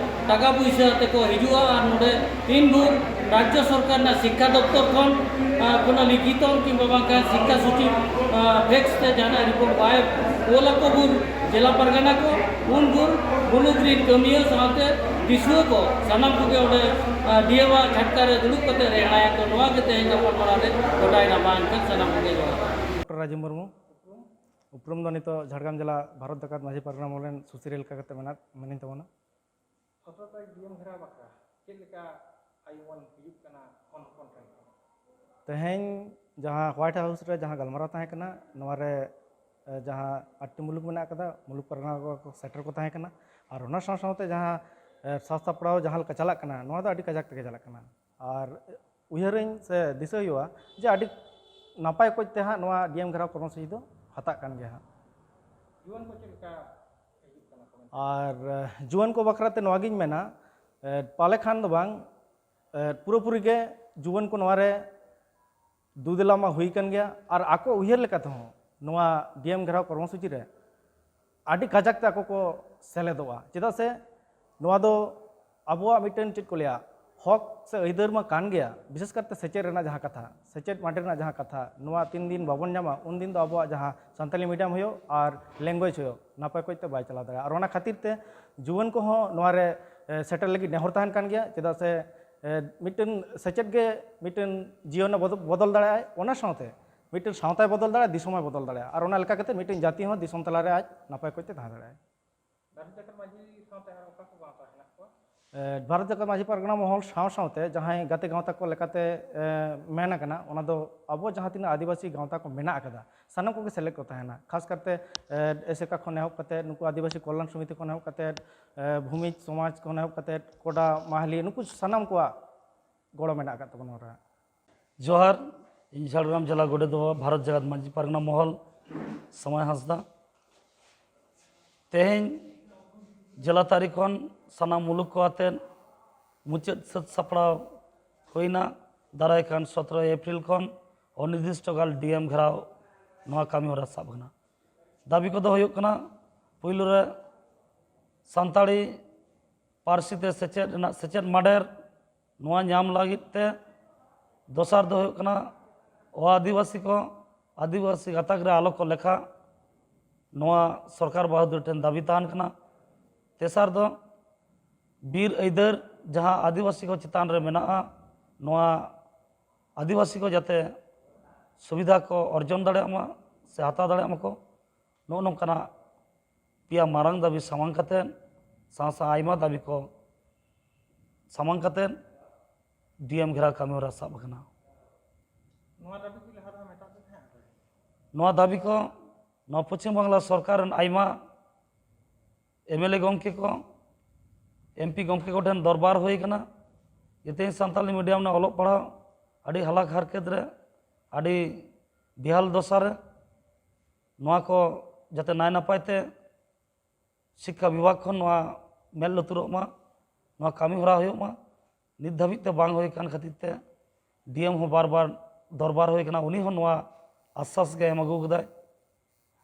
ᱴᱟᱠᱟ ᱯᱩᱭᱥᱟᱹ ᱟᱛᱮ ᱠᱚ ᱦᱤᱡᱩᱜᱼᱟ ᱟᱨ ᱱᱚᱰᱮ ᱛᱤᱱ ᱵᱷᱳᱨ ᱨᱟᱡᱽᱡᱚ ᱥᱚᱨᱠᱟᱨ ᱨᱮᱱᱟᱜ ᱥᱤᱠᱠᱷᱟ ᱫᱚᱯᱛᱚᱨ ᱠᱷᱚᱱ, ᱟᱸ, ᱠᱳᱱᱳ ᱞᱤᱠᱷᱤᱛᱚ ᱠᱤᱝᱵᱟ ᱵᱟᱝᱠᱷᱟᱱ ᱥᱤᱠᱠᱷᱟ ᱥᱚᱪᱤᱵᱽ, ᱟᱸ, ᱯᱷᱮᱠᱥ ᱛᱮ ᱡᱟᱦᱟᱱᱟᱜ ᱨᱤᱯᱳᱨᱴ ᱵᱟᱭ ᱚᱞ ᱟᱠᱚ ᱵᱷᱳᱨ ᱡᱮᱞᱟ ᱯᱟᱨᱜᱟᱱᱟ ᱠᱚ, ᱩᱱ ᱵᱷᱳᱨ ᱢᱩᱞᱩᱠ ᱨᱤᱱ ᱠᱟᱹᱢᱤᱭᱟᱹ ᱥᱟᱶᱛᱮ ᱫᱤᱥᱩᱣᱟᱹ ᱠᱚ ᱥᱟᱱᱟᱢ ᱠᱚᱜᱮ ᱚᱸᱰᱮ, ᱟᱸ, ᱰᱤ ᱮᱢ ᱟᱜ ᱪᱷᱟᱴᱠᱟ ᱨᱮ ᱫᱩᱲᱩᱵ ᱠᱟᱛᱮ ᱨᱮᱦᱲᱟᱭᱟ ᱠᱚ᱾ ᱱᱚᱣᱟ ᱜᱮ ᱛᱮᱦᱮᱧ ᱜᱟᱯᱟᱞᱢᱟᱨᱟᱣ ᱨᱮ ᱜᱚᱴᱟᱭᱮᱱᱟ᱾ ᱢᱟ ᱮᱱᱠᱷᱟᱱ ᱥᱟᱱᱟᱢ ᱠᱚᱜᱮ ᱡᱚᱦᱟᱨ᱾ ᱰᱚᱠᱴᱚᱨ ᱨᱟᱡᱤᱵᱽ ᱢᱩᱨᱢᱩ, ᱩᱯᱨᱩᱢ ᱫᱚ ᱱᱤᱛᱚᱜ ᱡᱷᱟᱲᱜᱨᱟᱢ ᱡᱮᱞᱟ ᱵᱷᱟᱨᱚᱛ ᱡᱟᱠᱟᱛ ᱢᱟᱹᱡᱷᱤ ᱯᱟᱨᱜᱟᱱᱟ ᱢᱚᱦᱚᱞ ᱨᱮᱱ ᱥᱩᱥᱟᱹᱨᱤᱭᱟᱹ ᱞᱮᱠᱟ ᱠᱟᱛᱮ ᱢᱮᱱᱟᱜ, ᱢᱤᱱᱟᱹᱧ ᱛᱟᱵᱚᱱᱟ᱾ ᱥᱚᱛᱨᱚ ᱛᱟᱹᱨᱤᱠᱷ ᱰᱤ ᱮᱢ ᱜᱷᱮᱨᱟᱣ ᱵᱟᱠᱷᱨᱟ ᱪᱮᱫ ᱞᱮᱠᱟ ᱟᱭᱩᱢᱟᱹᱱ ᱦᱤᱡᱩᱜ ᱠᱟᱱᱟ ᱦᱚᱱ ᱦᱚᱯᱚᱱ ᱴᱷᱮᱱ ᱠᱷᱚᱱ? ᱛᱮᱦᱮᱧ ᱡᱟᱦᱟᱸ ᱦᱳᱣᱟᱭᱤᱴ ᱦᱟᱣᱩᱥ ᱨᱮ ᱡᱟᱦᱟᱸ ᱜᱟᱞᱢᱟᱨᱟᱣ ᱛᱟᱦᱮᱸ ᱠᱟᱱᱟ, ᱱᱚᱣᱟ ᱨᱮ, ᱮ, ᱡᱟᱦᱟᱸ ᱟᱴᱴᱤ ᱢᱩᱞᱩᱠ ᱢᱮᱱᱟᱜ ᱟᱠᱟᱫᱟ, ᱢᱩᱞᱩᱠ ᱯᱟᱨᱜᱟᱱᱟ ᱠᱚ, ᱠᱚ ᱥᱮᱴᱮᱨ ᱠᱚ ᱛᱟᱦᱮᱸ ᱠᱟᱱᱟ᱾ ᱟᱨ ᱚᱱᱟ ᱥᱟᱶ ᱥᱟᱶᱛᱮ ᱡᱟᱦᱟᱸ, ᱮ, ᱥᱟᱡᱽ ᱥᱟᱯᱲᱟᱣ ᱡᱟᱦᱟᱸ ᱞᱮᱠᱟ ᱪᱟᱞᱟᱜ ᱠᱟᱱᱟ, ᱱᱚᱣᱟ ᱫᱚ ᱟᱹᱰᱤ ᱠᱟᱡᱟᱠ ᱛᱮᱜᱮ ᱪᱟᱞᱟᱜ ᱠᱟᱱᱟ᱾ ᱟᱨ ᱩᱭᱦᱟᱹᱨᱟᱹᱧ ᱥᱮ ᱫᱤᱥᱟᱹ ᱦᱩᱭᱩᱜᱼᱟ ᱡᱮ ᱟᱹᱰᱤ ᱱᱟᱯᱟᱭ ᱚᱠᱚᱡ ᱛᱮ ᱦᱟᱸᱜ ᱱᱚᱣᱟ ᱰᱤ ᱮᱢ ᱜᱷᱮᱨᱟᱣ ᱠᱚᱨᱢᱚᱥᱩᱪᱤ ᱫᱚ ᱦᱟᱛᱟᱜ ᱠᱟᱱ ᱜᱮᱭᱟ ᱦᱟᱸᱜ᱾ ᱡᱩᱣᱟᱹᱱ ᱠᱚ ᱪᱮᱫ ᱞᱮᱠᱟ ᱦᱤᱡᱩᱜ ᱠᱟᱱᱟ ᱠᱚ ᱢᱮᱱᱛᱮ? ᱟᱨ, ᱮ, ᱡᱩᱣᱟᱹᱱ ᱠᱚ ᱵᱟᱠᱷᱨᱟ ᱛᱮ ᱱᱚᱣᱟ ᱜᱤᱧ ᱢᱮᱱᱟ, ᱮ, ᱯᱟᱞᱮ ᱠᱷᱟᱱ ᱫᱚ ᱵᱟᱝ, ᱮ, ᱯᱩᱨᱟᱹᱯᱩᱨᱤ ᱜᱮ ᱡᱩᱣᱟᱹᱱ ᱠᱚ ᱱᱚᱣᱟ ᱨᱮ ᱫᱩ ᱫᱮᱞᱟ ᱢᱟ ᱦᱩᱭ ᱠᱟᱱ ᱜᱮᱭᱟ, ᱟᱨ ᱟᱠᱚ ᱩᱭᱦᱟᱹᱨ ᱞᱮᱠᱟ ᱛᱮᱦᱚᱸ ᱱᱚᱣᱟ ᱰᱤ ᱮᱢ ᱜᱷᱮᱨᱟᱣ ᱠᱚᱨᱢᱚᱥᱩᱪᱤ ᱨᱮ ᱟᱹᱰᱤ ᱠᱟᱡᱟᱠ ᱛᱮ ᱟᱠᱚ ᱠᱚ ᱥᱮᱞᱮᱫᱚᱜᱼᱟ᱾ ᱪᱮᱫᱟᱜ ᱥᱮ ᱱᱚᱣᱟ ᱫᱚ ᱟᱵᱚᱣᱟᱜ ᱢᱤᱫᱴᱮᱱ, ᱪᱮᱫ ᱠᱚ ᱞᱟᱹᱭᱟ, ᱦᱚᱠ ᱥᱮ ᱟᱹᱭᱫᱟᱹᱨ ᱢᱟ ᱠᱟᱱ ᱜᱮᱭᱟ, ᱵᱤᱥᱮᱥ ᱠᱟᱨᱛᱮ ᱥᱮᱪᱮᱫ ᱨᱮᱱᱟᱜ ᱡᱟᱦᱟᱸ ᱠᱟᱛᱷᱟ, ᱥᱮᱪᱮᱫ ᱢᱟᱸᱰᱮ ᱨᱮᱱᱟᱜ ᱡᱟᱦᱟᱸ ᱠᱟᱛᱷᱟ, ᱱᱚᱣᱟ ᱛᱤᱱ ᱫᱤᱱ ᱵᱟᱵᱚᱱ ᱧᱟᱢᱟ, ᱩᱱ ᱫᱤᱱ ᱫᱚ ᱟᱵᱚᱣᱟᱜ ᱡᱟᱦᱟᱸ ᱥᱟᱱᱛᱟᱞᱤ ᱢᱤᱰᱤᱭᱟᱢ ᱦᱩᱭᱩᱜ ᱟᱨ ᱞᱮᱝᱜᱩᱭᱮᱡᱽ ᱦᱩᱭᱩᱜ, ᱱᱟᱯᱟᱭ ᱠᱚᱡ ᱛᱮ ᱵᱟᱭ ᱪᱟᱞᱟᱣ ᱫᱟᱲᱮᱭᱟᱜᱼᱟ᱾ ᱟᱨ ᱚᱱᱟ ᱠᱷᱟᱹᱛᱤᱨ ᱛᱮ ᱡᱩᱣᱟᱹᱱ ᱠᱚᱦᱚᱸ ᱱᱚᱣᱟ ᱨᱮ, ᱮ, ᱥᱮᱴᱮᱨ ᱞᱟᱹᱜᱤᱫ ᱱᱮᱦᱚᱨ ᱛᱟᱦᱮᱱ ᱠᱟᱱ ᱜᱮᱭᱟ, ᱪᱮᱫᱟᱜ ᱥᱮ, ᱮ, ᱢᱤᱫᱴᱮᱱ ᱥᱮᱪᱮᱫ ᱜᱮ ᱢᱤᱫᱴᱮᱱ ᱡᱤᱭᱚᱱᱮ ᱵᱚᱫᱚ-, ᱵᱚᱫᱚᱞ ᱫᱟᱲᱮᱭᱟᱜᱼᱟᱭ, ᱚᱱᱟ ᱥᱟᱶᱛᱮ ᱢᱤᱫᱴᱮᱱ ᱥᱟᱶᱛᱟᱭ ᱵᱚᱫᱚᱞ ᱫᱟᱲᱮᱭᱟᱜᱼᱟ, ᱫᱤᱥᱚᱢᱮ ᱵᱚᱫᱚᱞ ᱫᱟᱲᱮᱭᱟᱜᱼᱟ, ᱟᱨ ᱚᱱᱟ ᱞᱮᱠᱟ ᱠᱟᱛᱮ ᱢᱤᱫᱴᱮᱱ ᱡᱟᱹᱛᱤ ᱦᱚᱸ ᱫᱤᱥᱚᱢ ᱛᱟᱞᱟᱨᱮ ᱟᱡ ᱱᱟᱯᱟᱭ ᱠᱚᱡ ᱛᱮ ᱛᱟᱦᱮᱸ ᱫᱟᱲᱮᱭᱟᱜᱼᱟᱭ᱾ ᱵᱷᱟᱨᱚᱛ ᱡᱟᱠᱟᱛ ᱢᱟᱹᱡᱷᱤ ᱥᱟᱶᱛᱮ ᱟᱨ ᱚᱠᱟ ᱠᱚ ᱜᱟᱶᱛᱟ ᱦᱮᱱᱟᱜ ᱠᱚᱣᱟ? ᱮ, ᱵᱷᱟᱨᱚᱛ ᱡᱟᱠᱟᱛ ᱢᱟᱹᱡᱷᱤ ᱯᱟᱨᱜᱟᱱᱟ ᱢᱚᱦᱚᱞ ᱥᱟᱶ ᱥᱟᱶᱛᱮ ᱡᱟᱦᱟᱸᱭ ᱜᱟᱛᱮ ᱜᱟᱶᱛᱟ ᱠᱚ ᱞᱮᱠᱟᱛᱮ, ᱮ, ᱢᱮᱱ ᱟᱠᱟᱱᱟ, ᱚᱱᱟ ᱫᱚ ᱟᱵᱚ ᱡᱟᱦᱟᱸ ᱛᱤᱱᱟᱹᱜ ᱟᱹᱫᱤᱵᱟᱹᱥᱤ ᱜᱟᱶᱛᱟ ᱠᱚ ᱢᱮᱱᱟᱜ ᱟᱠᱟᱫᱟ, ᱥᱟᱱᱟᱢ ᱠᱚᱜᱮ ᱥᱮᱞᱮᱫ ᱠᱚ ᱛᱟᱦᱮᱱᱟ᱾ ᱠᱷᱟᱥ ᱠᱟᱨᱛᱮ, ᱮ, ᱮᱥᱮᱠᱟ ᱠᱷᱚᱱ ᱮᱦᱚᱵ ᱠᱟᱛᱮ, ᱱᱩᱠᱩ ᱟᱹᱫᱤᱵᱟᱹᱥᱤ ᱠᱚᱞᱭᱟᱱ ᱥᱚᱢᱤᱛᱤ ᱠᱷᱚᱱ ᱮᱦᱚᱵ ᱠᱟᱛᱮ, ᱮ, ᱵᱷᱩᱢᱤᱡᱽ ᱥᱚᱢᱟᱡᱽ ᱠᱷᱚᱱ ᱮᱦᱚᱵ ᱠᱟᱛᱮ, ᱠᱚᱰᱟ, ᱢᱟᱦᱞᱤ, ᱱᱩᱠᱩ ᱥᱟᱱᱟᱢ ᱠᱚᱣᱟᱜ ᱜᱚᱲᱚ ᱢᱮᱱᱟᱜ ᱟᱠᱟᱫ ᱛᱟᱵᱚᱱᱟ ᱱᱚᱣᱟ ᱨᱮ᱾ ᱡᱚᱦᱟᱨ, ᱤᱧ ᱡᱷᱟᱲᱜᱨᱟᱢ ᱡᱮᱞᱟ ᱜᱚᱰᱮᱛ ᱵᱟᱵᱟ, ᱵᱷᱟᱨᱚᱛ ᱡᱟᱠᱟᱛ ᱢᱟᱹᱡᱷᱤ ᱯᱟᱨᱜᱟᱱᱟ ᱢᱚᱦᱚᱞ, ᱥᱚᱢᱟᱭ ᱦᱟᱸᱥᱫᱟ᱾ ᱛᱮᱦᱮᱧ ᱡᱮᱞᱟ ᱛᱟᱹᱨᱤ ᱠᱷᱚᱱ ᱥᱟᱱᱟᱢ ᱢᱩᱞᱩᱠ ᱠᱚ ᱟᱛᱮ ᱢᱩᱪᱟᱹᱫ ᱥᱟᱹᱛ ᱥᱟᱯᱲᱟᱣ ᱦᱩᱭᱱᱟ᱾ ᱫᱟᱨᱟᱭ ᱠᱟᱱ ᱥᱚᱛᱨᱚ ᱮᱯᱨᱤᱞ ᱠᱷᱚᱱ ᱚᱱᱤᱨᱫᱤᱥᱴᱚ ᱠᱟᱞ ᱰᱤ ᱮᱢ ᱜᱷᱮᱨᱟᱣ ᱱᱚᱣᱟ ᱠᱟᱹᱢᱤ ᱦᱚᱨᱟ ᱥᱟᱵ ᱟᱠᱟᱱᱟ᱾ ᱫᱟᱹᱵᱤ ᱠᱚᱫᱚ ᱦᱩᱭᱩᱜ ᱠᱟᱱᱟ, ᱯᱩᱭᱞᱩ ᱨᱮ ᱥᱟᱱᱛᱟᱲᱤ ᱯᱟᱹᱨᱥᱤ ᱛᱮ ᱥᱮᱪᱮᱫ ᱨᱮᱱᱟᱜ ᱥᱮᱪᱮᱫ ᱢᱟᱰᱮᱨ, ᱱᱚᱣᱟ ᱧᱟᱢ ᱞᱟᱹᱜᱤᱫ ᱛᱮ ᱫᱚᱥᱟᱨ ᱫᱚ ᱦᱩᱭᱩᱜ ᱠᱟᱱᱟ ᱚ ᱟᱹᱫᱤᱵᱟᱹᱥᱤ ᱠᱚ ᱟᱹᱫᱤᱵᱟᱹᱥᱤ ᱜᱟᱛᱟᱠ ᱨᱮ ᱟᱞᱚ ᱠᱚ ᱞᱮᱠᱷᱟ, ᱱᱚᱣᱟ ᱥᱚᱨᱠᱟᱨ ᱵᱟᱦᱟᱫᱩᱨ ᱴᱷᱮᱱ ᱫᱟᱹᱵᱤ ᱛᱟᱦᱮᱱ ᱠᱟᱱᱟ᱾ ᱛᱮᱥᱟᱨ ᱫᱚ ᱵᱤᱨ ᱟᱹᱭᱫᱟᱹᱨ ᱡᱟᱦᱟᱸ ᱟᱹᱫᱤᱵᱟᱹᱥᱤ ᱠᱚ ᱪᱮᱛᱟᱱ ᱨᱮ ᱢᱮᱱᱟᱜᱼᱟ, ᱱᱚᱣᱟ ᱟᱹᱫᱤᱵᱟᱹᱥᱤ ᱠᱚ ᱡᱟᱛᱮ ᱥᱩᱵᱤᱫᱷᱟ ᱠᱚ ᱚᱨᱡᱚᱱ ᱫᱟᱲᱮᱭᱟᱜ ᱢᱟ ᱥᱮ ᱦᱟᱛᱟᱣ ᱫᱟᱲᱮᱭᱟᱜ ᱢᱟᱠᱚ, ᱱᱚᱜᱼᱚ ᱱᱚᱝᱠᱟᱱᱟᱜ ᱯᱮᱭᱟ ᱢᱟᱨᱟᱝ ᱫᱟᱹᱵᱤ ᱥᱟᱢᱟᱝ ᱠᱟᱛᱮᱫ ᱥᱟᱶ ᱥᱟᱶ ᱟᱭᱢᱟ ᱫᱟᱹᱵᱤ ᱠᱚ ᱥᱟᱢᱟᱝ ᱠᱟᱛᱮᱫ ᱰᱤ ᱮᱢ ᱜᱷᱮᱨᱟᱣ ᱠᱟᱹᱢᱤ ᱦᱚᱨᱟ ᱥᱟᱵ ᱟᱠᱟᱱᱟ᱾ ᱱᱚᱣᱟ ᱫᱟᱹᱵᱤ ᱠᱤ ᱞᱟᱦᱟ ᱫᱚ ᱢᱮᱛᱟᱜ ᱯᱮ ᱛᱟᱦᱮᱸᱫ? ᱱᱚᱣᱟ ᱫᱟᱹᱵᱤ ᱠᱚ ᱱᱚᱣᱟ ᱯᱚᱪᱷᱤᱢ ᱵᱟᱝᱞᱟ ᱥᱚᱨᱠᱟᱨ ᱨᱮᱱ ᱟᱭᱢᱟ ᱮᱢ ᱮᱞ ᱮ ᱜᱚᱢᱠᱮ ᱠᱚ, ᱮᱢ ᱯᱤ ᱜᱚᱢᱠᱮ ᱠᱚᱴᱷᱮᱱ ᱫᱚᱨᱵᱟᱨ ᱦᱩᱭ ᱟᱠᱟᱱᱟ᱾ ᱡᱮ ᱛᱮᱦᱮᱧ ᱥᱟᱱᱛᱟᱲᱤ ᱢᱤᱰᱤᱭᱟᱢ ᱨᱮ ᱚᱞᱚᱜ ᱯᱟᱲᱦᱟᱣ ᱟᱹᱰᱤ ᱦᱟᱞᱟᱠ ᱦᱟᱨᱠᱮᱛ ᱨᱮ, ᱟᱹᱰᱤ ᱵᱮᱦᱟᱞ ᱫᱚᱥᱟ ᱨᱮ, ᱱᱚᱣᱟ ᱠᱚ ᱡᱟᱛᱮ ᱱᱟᱭ ᱱᱟᱯᱟᱭ ᱛᱮ ᱥᱤᱠᱠᱷᱟ ᱵᱤᱵᱷᱟᱜᱽ ᱠᱷᱚᱱ ᱱᱚᱣᱟ ᱢᱮᱫ ᱞᱩᱛᱩᱨᱚᱜ ᱢᱟ, ᱱᱚᱣᱟ ᱠᱟᱹᱢᱤ ᱦᱚᱨᱟ ᱦᱩᱭᱩᱜ ᱢᱟ᱾ ᱱᱤᱛ ᱫᱷᱟᱹᱵᱤᱡ ᱛᱮ ᱵᱟᱝ ᱦᱩᱭ ᱠᱟᱱ ᱠᱷᱟᱹᱛᱤᱨ ᱛᱮ ᱰᱤ ᱮᱢ ᱦᱚᱸ ᱵᱟᱨ ᱵᱟᱨ ᱫᱚᱨᱵᱟᱨ ᱦᱩᱭ ᱠᱟᱱᱟ, ᱩᱱᱤ ᱦᱚᱸ ᱱᱚᱣᱟ ᱟᱥᱥᱟᱥ ᱜᱮ ᱮᱢ ᱟᱹᱜᱩ ᱠᱟᱫᱟᱭ᱾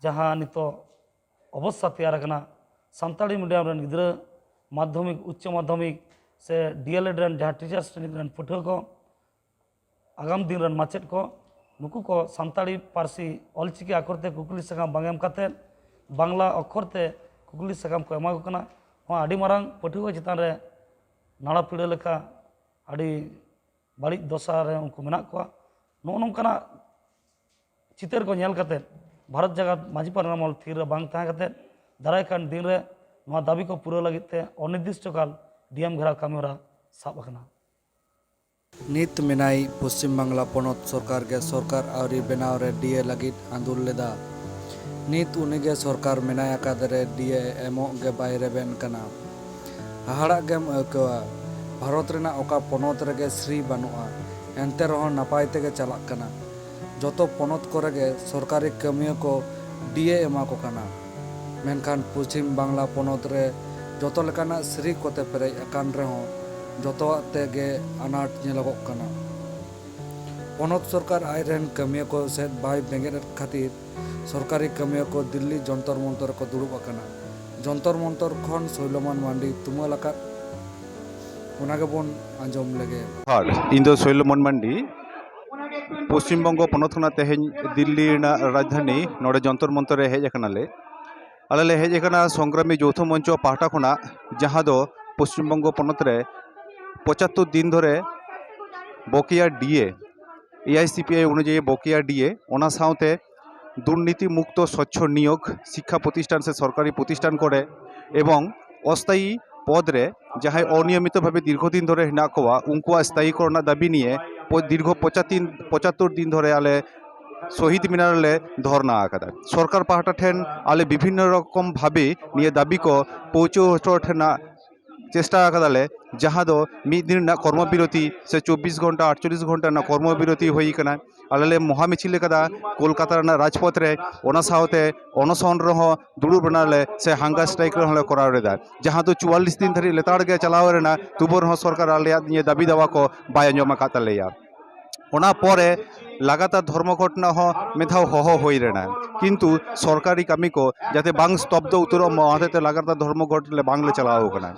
ᱡᱟᱦᱟᱸ ᱱᱤᱛᱚᱜ ᱚᱵᱚᱥᱛᱷᱟ ᱛᱮᱭᱟᱨ ᱟᱠᱟᱱᱟ, ᱥᱟᱱᱛᱟᱲᱤ ᱢᱤᱰᱤᱭᱟᱢ ᱨᱮᱱ ᱜᱤᱫᱽᱨᱟᱹ ᱢᱟᱫᱽᱫᱷᱚᱢᱤᱠ, ᱩᱪᱪᱚ ᱢᱟᱫᱽᱫᱷᱚᱢᱤᱠ ᱥᱮ ᱰᱤ ᱮᱞ ᱮᱰ ᱨᱮᱱ ᱡᱟᱦᱟᱸ ᱴᱤᱪᱟᱨᱥ ᱴᱨᱮᱱᱤᱝ ᱨᱮᱱ ᱯᱟᱹᱴᱷᱩᱣᱟᱹ ᱠᱚ ᱟᱜᱟᱢ ᱫᱤᱱ ᱨᱮᱱ ᱢᱟᱪᱮᱫ ᱠᱚ, ᱱᱩᱠᱩ ᱠᱚ ᱥᱟᱱᱛᱟᱲᱤ ᱯᱟᱹᱨᱥᱤ ᱚᱞᱪᱤᱠᱤ ᱟᱠᱷᱚᱨ ᱛᱮ ᱠᱩᱠᱞᱤ ᱥᱟᱠᱟᱢ ᱵᱟᱝ ᱮᱢ ᱠᱟᱛᱮᱫ ᱵᱟᱝᱞᱟ ᱚᱠᱷᱚᱨ ᱛᱮ ᱠᱩᱠᱞᱤ ᱥᱟᱠᱟᱢ ᱠᱚ ᱮᱢᱟ ᱠᱚ ᱠᱟᱱᱟ᱾ ᱱᱚᱣᱟ ᱟᱹᱰᱤ ᱢᱟᱨᱟᱝ ᱯᱟᱹᱴᱷᱩᱣᱟᱹ ᱪᱮᱛᱟᱱ ᱨᱮ ᱱᱟᱲᱟ ᱯᱤᱲᱟᱹ ᱞᱮᱠᱟ ᱟᱹᱰᱤ ᱵᱟᱹᱲᱤᱡ ᱫᱚᱥᱟ ᱨᱮ ᱩᱱᱠᱩ ᱢᱮᱱᱟᱜ ᱠᱚᱣᱟ᱾ ᱱᱚᱜᱼᱚ ᱱᱚᱝᱠᱟᱱᱟᱜ ᱪᱤᱛᱟᱹᱨ ᱠᱚ ᱧᱮᱞ ᱠᱟᱛᱮᱫ ᱵᱷᱟᱨᱚᱛ ᱡᱟᱠᱟᱛ ᱢᱟᱹᱡᱷᱤ ᱯᱟᱨᱜᱟᱱᱟ ᱢᱚᱦᱚᱞ ᱛᱷᱤᱨ ᱨᱮ ᱵᱟᱝ ᱛᱟᱦᱮᱸ ᱠᱟᱛᱮᱫ ᱫᱟᱨᱟᱭ ᱠᱟᱱ ᱫᱤᱱ ᱨᱮ ᱱᱚᱣᱟ ᱫᱟᱹᱵᱤ ᱠᱚ ᱯᱩᱨᱟᱹᱣ ᱞᱟᱹᱜᱤᱫ ᱛᱮ ᱚᱱᱤᱨᱫᱤᱥᱴᱚ ᱠᱟᱞ ᱰᱤ ᱮᱢ ᱜᱷᱮᱨᱟᱣ ᱠᱟᱹᱢᱤ ᱦᱚᱨᱟ ᱥᱟᱵ ᱟᱠᱟᱱᱟ᱾ ᱱᱤᱛ ᱢᱮᱱᱟᱭ ᱯᱚᱥᱪᱤᱢ ᱵᱟᱝᱞᱟ ᱯᱚᱱᱚᱛ ᱥᱚᱨᱠᱟᱨ ᱜᱮ ᱥᱚᱨᱠᱟᱨ ᱟᱹᱣᱨᱤ ᱵᱮᱱᱟᱣ ᱨᱮ ᱰᱤ ᱮ ᱞᱟᱹᱜᱤᱫ ᱟᱸᱫᱳᱲ ᱞᱮᱫᱟ᱾ ᱱᱤᱛ ᱩᱱᱤ ᱜᱮ ᱥᱚᱨᱠᱟᱨ ᱢᱮᱱᱟᱭ ᱟᱠᱟᱫ ᱨᱮ ᱰᱤ ᱮ ᱮᱢᱚᱜ ᱜᱮ ᱵᱟᱭ ᱨᱮᱵᱮᱱ ᱠᱟᱱᱟ᱾ ᱦᱟᱦᱟᱲᱟᱜ ᱜᱮᱢ ᱟᱹᱭᱠᱟᱹᱣᱟ᱾ ᱵᱷᱟᱨᱚᱛ ᱨᱮᱱᱟᱜ ᱚᱠᱟ ᱯᱚᱱᱚᱛ ᱨᱮᱜᱮ ᱥᱨᱤ ᱵᱟᱹᱱᱩᱜᱼᱟ, ᱮᱱᱛᱮ ᱨᱮᱦᱚᱸ ᱱᱟᱯᱟᱭ ᱛᱮᱜᱮ ᱪᱟᱞᱟᱜ ᱠᱟᱱᱟ᱾ ᱡᱚᱛᱚ ᱯᱚᱱᱚᱛ ᱠᱚᱨᱮ ᱜᱮ ᱥᱚᱨᱠᱟᱨᱤ ᱠᱟᱹᱢᱤᱭᱟᱹ ᱠᱚ ᱰᱤ ᱮ ᱮᱢᱟ ᱠᱚ ᱠᱟᱱᱟ᱾ ᱢᱮᱱᱠᱷᱟᱱ ᱯᱚᱪᱷᱤᱢ ᱵᱟᱝᱞᱟ ᱯᱚᱱᱚᱛ ᱨᱮ ᱡᱚᱛᱚ ᱞᱮᱠᱟᱱᱟᱜ ᱥᱨᱤ ᱠᱚᱛᱮ ᱯᱮᱨᱮᱡ ᱟᱠᱟᱱ ᱨᱮᱦᱚᱸ ᱡᱚᱛᱚᱣᱟᱜ ᱛᱮᱜᱮ ᱟᱱᱟᱴ ᱧᱮᱞᱚᱜᱚᱜ ᱠᱟᱱᱟ᱾ ᱯᱚᱱᱚᱛ ᱥᱚᱨᱠᱟᱨ ᱟᱡ ᱨᱮᱱ ᱠᱟᱹᱢᱤᱭᱟᱹ ᱠᱚ ᱥᱮᱫ ᱵᱟᱭ ᱵᱮᱸᱜᱮᱫ ᱮᱫ ᱠᱷᱟᱹᱛᱤᱨ ᱥᱚᱨᱠᱟᱨᱤ ᱠᱟᱹᱢᱤᱭᱟᱹ ᱠᱚ ᱫᱤᱞᱞᱤ ᱡᱚᱱᱛᱚᱨ ᱢᱚᱱᱛᱚᱨ ᱨᱮᱠᱚ ᱫᱩᱲᱩᱵ ᱟᱠᱟᱱᱟ᱾ ᱡᱚᱱᱛᱚᱨ ᱢᱚᱱᱛᱚᱨ ᱠᱷᱚᱱ ᱥᱳᱭᱞᱚᱢᱟᱱ ᱢᱟᱱᱰᱤ ᱛᱩᱢᱟᱹᱞ ᱟᱠᱟᱫ ᱚᱱᱟ ᱜᱮᱵᱚᱱ ᱟᱸᱡᱚᱢ ᱞᱮᱜᱮ᱾ ᱟᱨ ᱤᱧ ᱫᱚ ᱥᱚᱭᱞᱚ ᱢᱚᱱ ᱢᱟᱱᱰᱤ, ᱯᱚᱥᱪᱤᱢ ᱵᱚᱝᱜᱚ ᱯᱚᱱᱚᱛ ᱠᱷᱚᱱᱟᱜ ᱛᱮᱦᱮᱧ ᱫᱤᱞᱞᱤ ᱨᱮᱱᱟᱜ ᱨᱟᱡᱽᱫᱷᱟᱱᱤ ᱱᱚᱰᱮ ᱡᱚᱱᱛᱚᱨ ᱢᱚᱱᱛᱚᱨ ᱨᱮ ᱦᱮᱡ ᱟᱠᱟᱱᱟᱞᱮ᱾ ᱟᱞᱮ ᱞᱮ ᱦᱮᱡ ᱟᱠᱟᱱᱟ ᱥᱚᱝᱜᱨᱟᱢᱤ ᱡᱳᱣᱛᱷᱚ ᱢᱚᱧᱪᱚ ᱯᱟᱦᱴᱟ ᱠᱷᱚᱱᱟᱜ, ᱡᱟᱦᱟᱸ ᱫᱚ ᱯᱚᱥᱪᱤᱢ ᱵᱚᱝᱜᱚ ᱯᱚᱱᱚᱛ ᱨᱮ ᱯᱚᱸᱪᱟᱛᱛᱳᱨ ᱫᱤᱱ ᱫᱷᱚᱨᱮ ᱵᱚᱠᱮᱭᱟ ᱰᱤᱮ, ᱮᱟᱭᱥᱤᱯᱤᱟᱭ ᱚᱱᱩᱡᱟᱭᱤ ᱵᱚᱠᱮᱭᱟ ᱰᱤᱮ, ᱚᱱᱟ ᱥᱟᱶᱛᱮ ᱫᱩᱨᱱᱤᱛᱤ ᱢᱩᱠᱛᱚ ᱥᱚᱪᱪᱷᱚ ᱱᱤᱭᱳᱜᱽ ᱥᱤᱠᱠᱷᱟ ᱯᱨᱚᱛᱤᱥᱴᱷᱟᱱ ᱥᱮ ᱥᱚᱨᱠᱟᱨᱤ ᱯᱨᱚᱛᱤᱥᱴᱷᱟᱱ ᱠᱚᱨᱮ ᱮᱵᱚᱝ ᱚᱥᱛᱷᱟᱭᱤ ᱯᱚᱫᱽ ᱨᱮ ᱡᱟᱦᱟᱸᱭ ᱚᱱᱤᱭᱚᱢᱤᱛᱚ ᱵᱷᱟᱵᱮ ᱫᱤᱨᱜᱷᱚ ᱫᱤᱱ ᱫᱷᱚᱨᱮ ᱦᱮᱱᱟᱜ ᱠᱚᱣᱟ, ᱩᱱᱠᱩᱣᱟᱜ ᱥᱛᱷᱟᱭᱤ ᱠᱚᱨᱚᱱ ᱨᱮᱱᱟᱜ ᱫᱟᱹᱵᱤ ᱱᱤᱭᱮ ᱯᱚ-, ᱫᱤᱨᱜᱷᱚ ᱯᱚᱸᱪᱟᱛᱛᱤᱱ, ᱯᱚᱸᱪᱟᱛᱛᱳᱨ ᱫᱤᱱ ᱫᱷᱚᱨᱮ ᱟᱞᱮ ᱥᱚᱦᱤᱫ ᱢᱤᱱᱟᱨ ᱨᱮᱞᱮ ᱫᱷᱚᱨᱱᱟ ᱟᱠᱟᱫᱟ᱾ ᱥᱚᱨᱠᱟᱨ ᱯᱟᱦᱴᱟ ᱴᱷᱮᱱ ᱟᱞᱮ ᱵᱤᱵᱷᱤᱱᱱᱚ ᱨᱚᱠᱚᱢ ᱵᱷᱟᱵᱮ ᱱᱤᱭᱟᱹ ᱫᱟᱹᱵᱤ ᱠᱚ ᱯᱳᱣᱪᱷᱟᱹᱣ ᱦᱚᱪᱚ ᱨᱮᱱᱟᱜ ᱪᱮᱥᱴᱟ ᱟᱠᱟᱫᱟᱞᱮ, ᱡᱟᱦᱟᱸ ᱫᱚ ᱢᱤᱫ ᱫᱤᱱ ᱨᱮᱱᱟᱜ ᱠᱚᱨᱢᱚ ᱵᱤᱨᱚᱛᱤ ᱥᱮ ᱪᱚᱵᱵᱤᱥ ᱜᱷᱚᱱᱴᱟ, ᱟᱴᱪᱚᱞᱞᱤᱥ ᱜᱷᱚᱱᱴᱟ ᱨᱮᱱᱟᱜ ᱠᱚᱨᱢᱚ ᱵᱤᱨᱚᱛᱤ ᱦᱩᱭ ᱟᱠᱟᱱᱟ᱾ ᱟᱞᱮ ᱞᱮ ᱢᱚᱦᱟ ᱢᱤᱪᱷᱤᱞ ᱟᱠᱟᱫᱟ ᱠᱳᱞᱠᱟᱛᱟ ᱨᱮᱱᱟᱜ ᱨᱟᱡᱽᱯᱚᱛᱷ ᱨᱮ, ᱚᱱᱟ ᱥᱟᱶᱛᱮ ᱚᱱᱚᱥᱚᱱ ᱨᱮᱦᱚᱸ ᱫᱩᱲᱩᱵ ᱨᱮᱱᱟᱜ ᱞᱮ ᱥᱮ ᱦᱟᱝᱜᱟᱨ ᱥᱴᱨᱟᱭᱤᱠ ᱨᱮᱦᱚᱸ ᱞᱮ ᱠᱚᱨᱟᱣ ᱞᱮᱫᱟ, ᱡᱟᱦᱟᱸ ᱫᱚ ᱪᱩᱣᱟᱞᱞᱤᱥ ᱫᱤᱱ ᱫᱷᱟᱹᱨᱤᱡ ᱞᱮᱛᱟᱲ ᱜᱮ ᱪᱟᱞᱟᱣ ᱨᱮᱱᱟᱜ, ᱛᱩᱵᱩ ᱨᱮᱦᱚᱸ ᱥᱚᱨᱠᱟᱨ ᱟᱞᱮᱭᱟᱜ ᱱᱤᱭᱟᱹ ᱫᱟᱹᱵᱤ ᱫᱟᱣᱟ ᱠᱚ ᱵᱟᱭ ᱟᱸᱡᱚᱢ ᱟᱠᱟᱫ ᱛᱟᱞᱮᱭᱟ᱾ ᱚᱱᱟ ᱯᱚᱨᱮ ᱞᱟᱜᱟᱛᱟᱨ ᱫᱷᱚᱨᱢᱚ ᱜᱷᱚᱴ ᱨᱮᱱᱟᱜ ᱦᱚᱸ ᱢᱤᱫ ᱫᱷᱟᱣ ᱦᱚᱦᱚ ᱦᱩᱭ ᱞᱮᱱᱟ, ᱠᱤᱱᱛᱩ ᱥᱚᱨᱠᱟᱨᱤ ᱠᱟᱹᱢᱤ ᱠᱚ ᱡᱟᱛᱮ ᱵᱟᱝ ᱥᱛᱚᱵᱫᱚ ᱩᱛᱟᱹᱨᱚᱜ ᱢᱟ, ᱚᱱᱟ ᱦᱚᱛᱮᱡ ᱛᱮ ᱞᱟᱜᱟᱛᱟᱨ ᱫᱷᱚᱨᱢᱚ ᱜᱷᱚᱴ ᱨᱮ ᱵᱟᱝᱞᱮ ᱪᱟᱞᱟᱣ ᱟᱠᱟᱱᱟ᱾